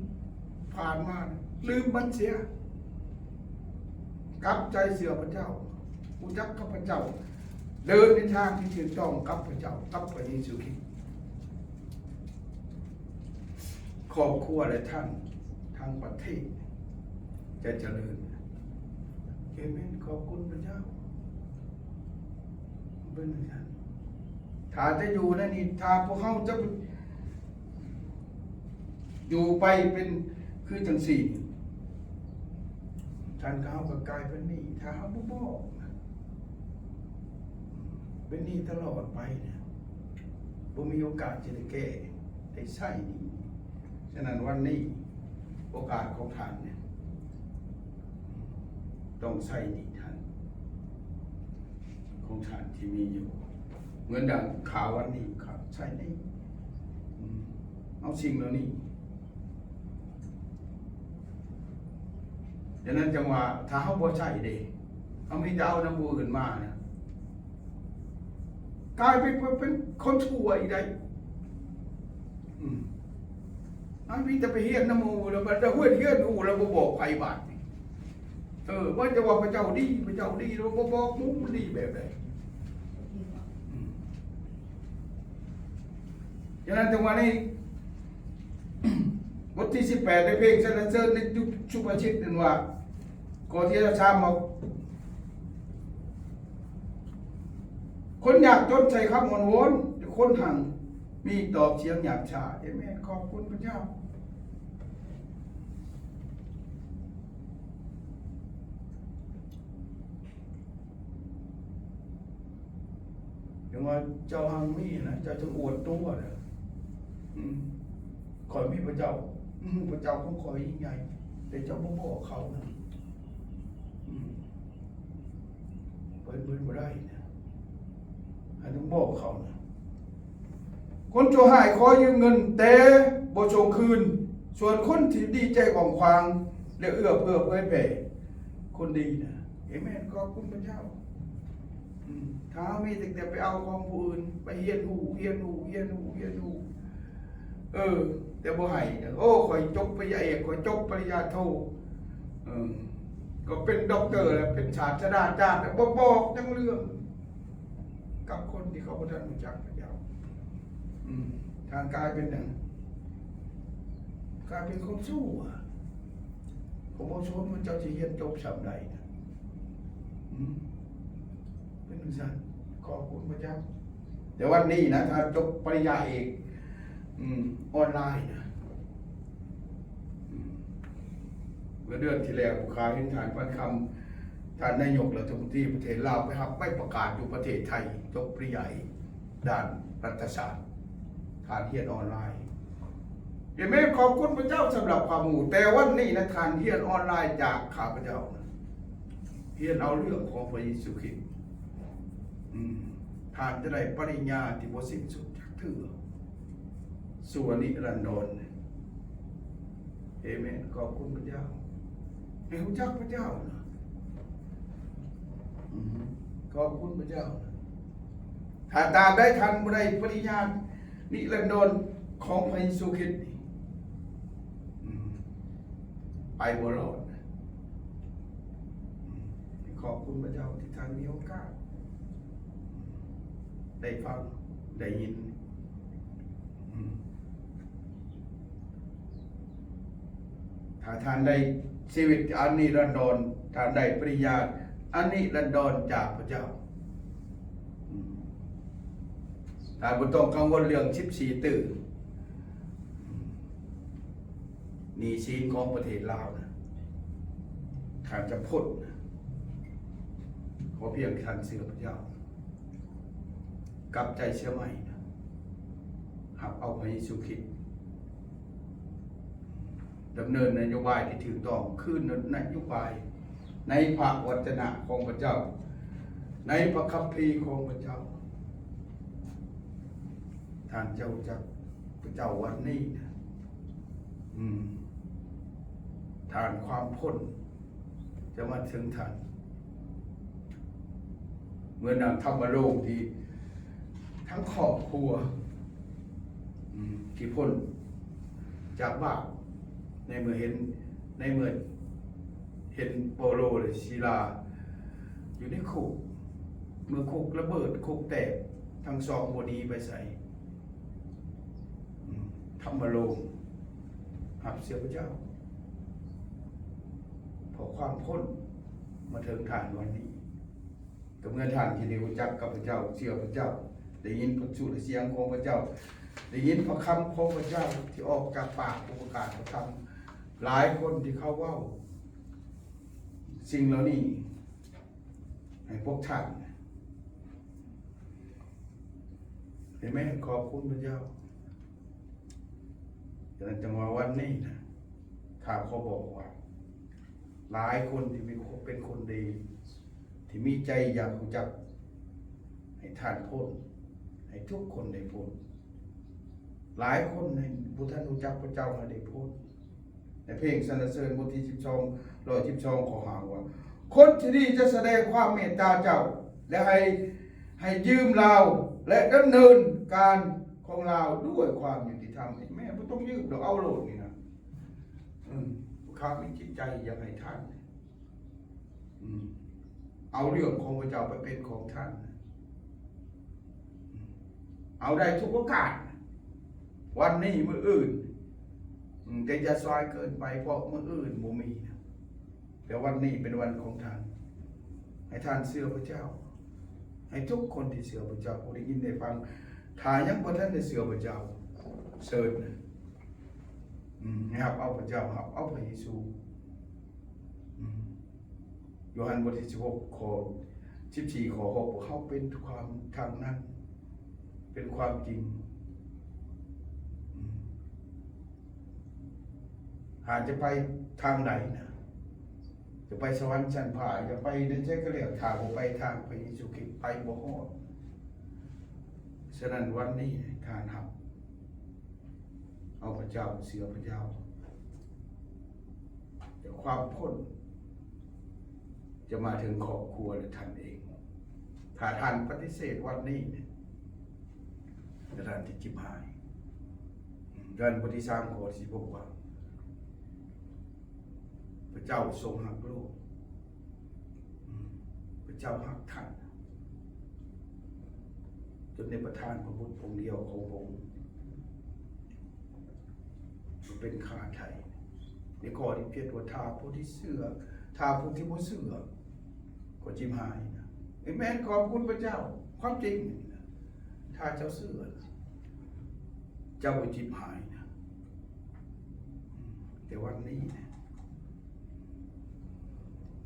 ຜ່ານມາ ລືມມັນເສຍ. ກັບໃຈເຊື່ອພະເຈົ້າ, ຮູ້ຈັກກັບພະເຈົ້າ, ເດີນໃນທາງທີ່ຖືກຕ້ອງກັບພະເຈົ້າ, ກັບພະເຢຊູຄຣິດ. ຄອບຄົວແລະທ່ານ ທັງປະເທດຈະຈະເລີນ. ເອເມນ. ຂອບຄຸນພະເຈົ້າ. ເປັນຈັ່ງຊັ້ນ ຖ້າຈະຢູ່ໃນນີ້, ຖ້າພວກເຮົາຈະຢູ່ໄປເປັນຄືຈັ່ງຊີ້ນີ້ ທ່ານກັບເຮົາກໍກາຍເປັນໜີ້ ຖ້າເຮົາບໍ່ບອກນະ. ເປັນໜີ້ຕະຫຼອດໄປນະ, ບໍ່ມີໂອກາດຈະໄດ້ແກ້ ໄດ້ໃຊ້ໜີ້. ສະນັ້ນວັນນີ້ໂອກາດຂອງທ່ານນະ ຕ້ອງໃຊ້ໜີ້ທ່ານ ຂອງທ່ານທີ່ມີຢູ່. ເງິນດານຂ້າວັນນີ້ຂ້າໃຊ້ໜີ້ ອືມ ເອົາສິ່ງເຫຼົ່ານີ້. ດັ່ງນັ້ນຈັ່ງວ່າ ຖ້າເຮົາບໍ່ໃຊ້ເດ້ ເຮົາມີແຕ່ເອົານຳຜູ້ອື່ນມານະ ກາຍເປັນ ເປັນຄົນຊົ່ວອີກໄດ໋. ອືມ ເຮົາມີແຕ່ໄປຮຽນນຳໝູ່ ແລ້ວບັດເຮົາຮຽນ ຮຽນຮູ້ແລ້ວບໍ່ບອກໃຜບາດນີ້. ເອີ ວ່າຈະວ່າພະເຈົ້າດີ ພະເຈົ້າດີ ແລ້ວບໍ່ບອກໝູ່ ມັນດີແບບໃດ? ອືມ ສະນັ້ນ ຈັງຫວະນີ້ ບົດທີສິບແປດ ໃນເພງສັນລະເສີນໃນ ສຸພາສິດນັ້ນວ່າ ຂໍ້ທີຊາວສາມ ວ່າ ຄົນຍາກຈົນໃຊ້ຄຳອ້ອນວອນ, ແຕ່ຄົນຮັ່ງມີຕອບສຽງຫຍາບຊ້າ. ເອເມນ. ຂອບຄຸນພະເຈົ້າ. ຈັ່ງວ່າເຈົ້າຮັ່ງມີນະ, ເຈົ້າຈຶ່ງອວດຕົວນະ. ອືມ ຂ້ອຍມີພະເຈົ້າ, ອືມ ພະເຈົ້າຂອງຂ້ອຍຍິ່ງໃຫຍ່, ແຕ່ເຈົ້າບໍ່ບອກເຂົານະ. ອືມ ເພິ່ນ ເພິ່ນບໍ່ໄດ້ນະ, ໃຫ້ຕ້ອງບອກເຂົານະ. ຄົນຊົ່ວຮ້າຍຂໍຢືມເງິນແຕ່ບໍ່ສົ່ງຄືນ, ສ່ວນຄົນທີ່ດີໃຈກວ້າງຂວາງ ແລະ ເອື້ອເຟື້ອເຜີຍແຜ່ຄົນດີນະ. ເອເມນ. ຂອບຄຸນພະເຈົ້າ. ອືມ ຖ້າເຮົາມີຕັ້ງແຕ່ໄປເອົາຂອງຜູ້ອື່ນ, ໄປຮຽນຮູ້, ຮຽນຮູ້, ຮຽນຮູ້, ຮຽນຮູ້ ເອີ ແຕ່ບໍ່ໃຫ້ນະ. ໂອ້ ຂ້ອຍຈົບປະລິນຍາເອກ, ຂ້ອຍຈົບປະລິນຍາໂທ, ເອີ ກໍເປັນດັອກເຕີແລ້ວ, ເປັນສາດສະດາຈານແລ້ວ, ບໍ່ບອກຈັກເລື່ອງກັບຄົນທີ່ເຂົາບໍ່ທັນຮູ້ຈັກພະເຈົ້າ. ອືມ ທ່ານກາຍເປັນຫຍັງ? ກາຍເປັນຄົນຊົ່ວ. ເຂົາບໍ່ສົນວ່າເຈົ້າຊິຮຽນຈົບຊ່ຳໃດນະ. ອືມ ເປັນຈັ່ງຊັ້ນ. ຂອບຄຸນພະເຈົ້າ. ແຕ່ວັນນີ້ນະ ຖ້າຈົບປະລິນຍາເອກ ອືມ ອອນລາຍນະ, ອືມ ເມື່ອເດືອນທີ່ແລ້ວ ຂ້າເຫັນທ່ານ ປານຄຳ ທ່ານນາຍົກລັດຖະມົນຕີປະເທດລາວ ໄປຮັບໃບປະກາດຢູ່ປະເທດໄທ, ຈົບປະລິນຍາເອກດ້ານລັດຖະສາດ, ທ່ານຮຽນອອນລາຍ. ເອເມນ. ຂອບຄຸນພະເຈົ້າສຳລັບຄວາມຮູ້. ແຕ່ວັນນີ້ນະ ທ່ານຮຽນອອນລາຍຈາກຂ້າພະເຈົ້ານະ, ຮຽນເອົາເລື່ອງຂອງພະເຢຊູຄຣິດ. ອືມ ທ່ານຈະໄດ້ປະລິນຍາທີ່ບໍ່ສິ້ນສຸດຈັກເທື່ອ ຊົ່ວນິລັນດອນ. ເອເມນ. ຂອບຄຸນພະເຈົ້າ. ໃຫ້ຮູ້ຈັກພະເຈົ້ານະ. ອືມ ຂອບຄຸນພະເຈົ້ານະ. ຖ້າຕາບໃດທ່ານບໍ່ໄດ້ປະລິນຍານິລັນດອນຂອງພະເຢຊູຄຣິດນີ້ ອືມ ໄປບໍ່ລອດນະ. ອືມ ຂອບຄຸນພະເຈົ້າທີ່ທ່ານມີໂອກາດໄດ້ຟັງ ໄດ້ຍິນ. ອືມ ຖ້າທ່ານໄດ້ຊີວິດອັນນິລັນດອນ, ທ່ານໄດ້ປະລິນຍາອັນນິລັນດອນຈາກພະເຈົ້າ. ອືມ ທ່ານບໍ່ຕ້ອງກັງວົນເລື່ອງສິບສີ່ຕື້. ອືມ ໜີ້ສິນຂອງປະເທດລາວນະ ທ່ານຈະພົ້ນນະ ຂໍພຽງທ່ານເຊື່ອພະເຈົ້າ ກັບໃຈເສຍໃໝ່ນະ ຮັບເອົາພະເຢຊູຄຣິດ ດຳເນີນນະໂຍບາຍທີ່ຖືກຕ້ອງ ຄືນະໂຍບາຍໃນພະວັດຈະນະຂອງພະເຈົ້າ ໃນພະຄຳພີຂອງພະເຈົ້າ. ທ່ານເຈົ້າຈະ ພະເຈົ້າວັນນີ້ນະ ອືມ ທ່ານຄວາມພົ້ນຈະມາເຖິງທ່ານ ເໝືອນດັ່ງທຳມະໂລງທີ່ທັງຄອບຄົວ ອືມ ທີ່ພົ້ນຈາກບາບ ໃນເມື່ອເຫັນ ໃນເມື່ອເຫັນເປົາໂລ ແລະ ຊີລາຢູ່ໃນຄຸກ ເມື່ອຄຸກລະເບີດ ຄຸກແຕກ ທັງສອງບໍ່ໜີໄປໃສ. ອືມ ທຳມະໂລງ ຮັບເຊື່ອພະເຈົ້າ ເພາະຄວາມພົ້ນມາເຖິງທ່ານວັນນີ້ ກໍເມື່ອທ່ານທີ່ໄດ້ຮູ້ຈັກກັບພະເຈົ້າ ເຊື່ອພະເຈົ້າ ໄດ້ຍິນພະສຸລະສຽງຂອງພະເຈົ້າ ໄດ້ຍິນພະຄຳຂອງພະເຈົ້າທີ່ອອກຈາກປາກຜູ້ປະກາດພະທຳ ຫຼາຍຄົນທີ່ເຂົາເວົ້າສິ່ງເຫຼົ່ານີ້ໃຫ້ພວກທ່ານ. ເອເມນ. ຂອບຄຸນພະເຈົ້າ. ສະນັ້ນຈັ່ງວ່າວັນນີ້ນະ ຂ້າຂໍບອກວ່າ ຫຼາຍຄົນທີ່ມີ ເປັນຄົນດີ ທີ່ມີໃຈຢາກຮູ້ຈັກ ໃຫ້ທ່ານພົ້ນ ໃຫ້ທຸກຄົນໄດ້ພົ້ນ. ຫຼາຍຄົນໃນ ບໍ່ທັນຮູ້ຈັກພະເຈົ້າໃຫ້ໄດ້ພົ້ນ. ໃນເພງສັນລະເສີນບົດທີສິບສອງ ຮ້ອຍສິບສອງ ຂໍ້ຫ້າວ່າ ຄົນທີ່ດີຈະສະແດງຄວາມເມດຕາເຈົ້າ ແລະ ໃຫ້ ໃຫ້ຢືມລາວ ແລະ ດຳເນີນການຂອງລາວດ້ວຍຄວາມຍຸຕິທຳ. ແມ່ນບໍ່ຕ້ອງຢືມດອກ ເອົາໂລດນີ້ນະ. ອືມ ຂ້າມີຈິດໃຈຢາກໃຫ້ທ່ານ ອືມ ເອົາເລື່ອງຂອງພະເຈົ້າໄປເປັນຂອງທ່ານ ອືມ ເອົາໄດ້ທຸກໂອກາດ ວັນນີ້ ມື້ອື່ນ ອືມ ແຕ່ຢ່າສາຍເກີນໄປ ເພາະມື້ອື່ນບໍ່ມີນະ. ແຕ່ວັນນີ້ເປັນວັນຂອງທ່ານ ໃຫ້ທ່ານເຊື່ອພະເຈົ້າ ໃຫ້ທຸກຄົນທີ່ເຊື່ອພະເຈົ້າ ຜູ້ໄດ້ຍິນໄດ້ຟັງ ຖ້າຍັງບໍ່ທັນໄດ້ເຊື່ອພະເຈົ້າ ເຊີນນະ ອືມ ໃຫ້ຮັບເອົາພະເຈົ້າ ຮັບເອົາພະເຢຊູ ອືມ ໂຢຮັນບົດທີສິບຫົກ ຂໍ້ສິບສີ່ ຂໍ້ຫົກ ພວກເຮົາເປັນຄວາມທາງນັ້ນ ເປັນຄວາມຈິງ ອືມ ຫາຈະໄປທາງໃດນະ ຈະໄປສະຫວັນຊັ້ນຟ້າ ຈະໄປໃນໃສກໍແລ້ວ ຖ້າບໍ່ໄປທາງພະເຢຊູຄຣິດ ໄປບໍ່ຮອດ. ສະນັ້ນວັນນີ້ທ່ານຮັບ ເອົາພະເຈົ້າ ເຊື່ອພະເຈົ້າ ແຕ່ຄວາມພົ້ນຈະມາເຖິງຄອບຄົວ ແລະ ທ່ານເອງ. ຖ້າທ່ານປະຕິເສດວັນນີ້ ແລະ ທ່ານຈະຈິບຫາຍ. ໂຢຮັນບົດທີສາມ ຂໍ້ສິບຫົກ ວ່າ ພະເຈົ້າຊົງຮັກໂລກ ອືມ ພະເຈົ້າຮັກທ່ານ ຈົນໄດ້ປະທານພະບຸດອົງດຽວຂອງພະອົງມາເປັນຄ່າໄຖ່. ໃນຂໍ້ທີເຈັດ ວ່າ ຖ້າຜູ້ທີ່ເຊື່ອ ຖ້າຜູ້ທີ່ບໍ່ເຊື່ອກໍຈິບຫາຍນະ. ເອເມນ. ຂອບຄຸນພະເຈົ້າ. ຄວາມຈິງນີ້ນະ ຖ້າເຈົ້າເຊື່ອ ເຈົ້າບໍ່ຈິບຫາຍນະ. ແຕ່ວັນນີ້ນະ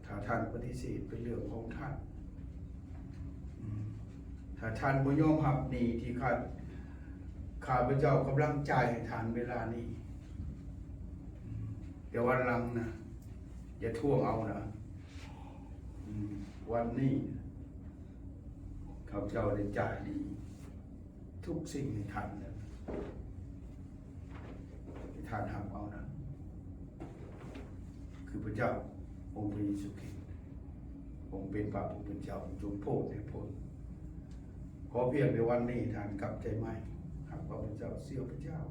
ຖ້າທ່ານປະຕິເສດ ເປັນເລື່ອງຂອງທ່ານ. ອືມ ຖ້າທ່ານບໍ່ຍອມຮັບໜີ້ທີ່ຂ້າ ຂ້າພະເຈົ້າກຳລັງຈ່າຍໃຫ້ທ່ານເວລານີ້ ອືມ ແຕ່ວັນຫຼັງນະ ຢ່າທວງເອົານະ. ອືມ ວັນນີ້ ຂ້າພະເຈົ້າໄດ້ຈ່າຍໜີ້ ທຸກສິ່ງໃຫ້ທ່ານແລ້ວ ໃຫ້ທ່ານຮັບເອົານະ ຄືພະເຈົ້າ ອົງພະເຢຊູຄຣິດ ອົງເປັນພະຜູ້ເປັນເຈົ້າ ຈົ່ງໂຜດໃຫ້ພົ້ນ. ຂໍພຽງແຕ່ວັນນີ້ທ່ານກັບໃຈໃໝ່ ຮັບເອົາພະເຈົ້າ ເຊື່ອພະເຈົ້າ.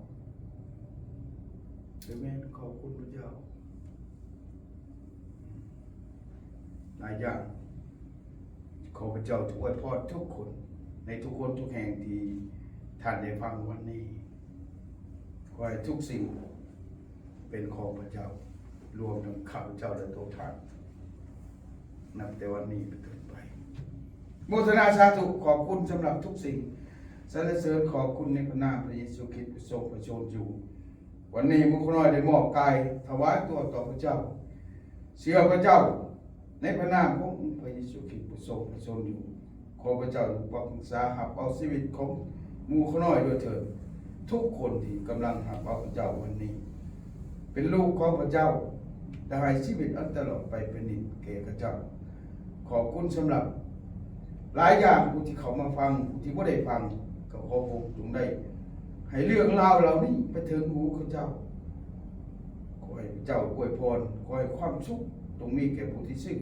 ເອເມນ. ຂອບຄຸນພະເຈົ້າ. ຫຼາຍຢ່າງ ຂໍພະເຈົ້າຈະອວຍພອນທຸກຄົນ ໃນທຸກຄົນທຸກແຫ່ງທີ່ທ່ານໄດ້ຟັງວັນນີ້. ຂໍໃຫ້ທຸກສິ່ງເປັນຂອງພະເຈົ້າ ລວມທັງຂ້າພະເຈົ້າ ແລະ ໂຕທ່ານ ນັບແຕ່ວັນນີ້ເປັນຕົ້ນໄປ. ໂມທະນາສາທຸ ຂອບຄຸນສຳລັບທຸກສິ່ງ. ສັນລະເສີນຂອບຄຸນໃນພະນາມພະເຢຊູຄຣິດ ຜູ້ຊົງພະຊົນຢູ່ ວັນນີ້ໝູ່ຂ້ານ້ອຍໄດ້ມອບກາຍຖວາຍຕົວຕໍ່ພະເຈົ້າ, ເຊື່ອພະເຈົ້າໃນພະນາມຂອງອົງພະເຢຊູຄຣິດຜູ້ຊົງພະຊົນຢູ່. ຂໍພະເຈົ້າຈົ່ງປະບັງຊາຮັບເອົາຊີວິດຂອງໝູ່ຂ້ານ້ອຍດ້ວຍເທີ້ນ. ທຸກຄົນທີ່ກຳລັງຮັບເອົາພະເຈົ້າວັນນີ້ ເປັນລູກຂອງພະເຈົ້າ, ແລະ ໃຫ້ຊີວິດອັນຕະຫຼອດໄປເປັນນິດແກ່ເຂົາເຈົ້າ. ຂອບຄຸນສຳລັບຫຼາຍຢ່າງ, ຜູ້ທີ່ເຂົ້າມາຟັງ, ຜູ້ທີ່ບໍ່ໄດ້ຟັງ, ກໍຂໍພະອົງຈົ່ງໄດ້ໃຫ້ເລື່ອງລາວເຫຼົ່ານີ້ໄປເຖິງຫູເຂົາເຈົ້າ. ຂໍໃຫ້ພະເຈົ້າອວຍພອນ, ຂໍໃຫ້ຄວາມສຸກຈົ່ງມີແກ່ຜູ້ທີ່ເຊື່ອ.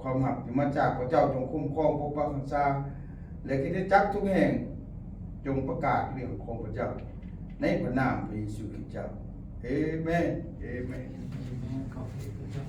ຄວາມຮັກທີ່ມາຈາກພະເຈົ້າຈົ່ງຄຸ້ມຄອງປົກປັກຮັກສາ ແລະ ຄຣິສຕະຈັກທຸກແຫ່ງຈົ່ງປະກາດເລື່ອງຂອງພະເຈົ້າ ໃນພະນາມພະເຢຊູຄຣິດເຈົ້າ. ເອເມນ. ເອເມນ. ເອເມນ. ຂອບຄຸນພະເຈົ້າ.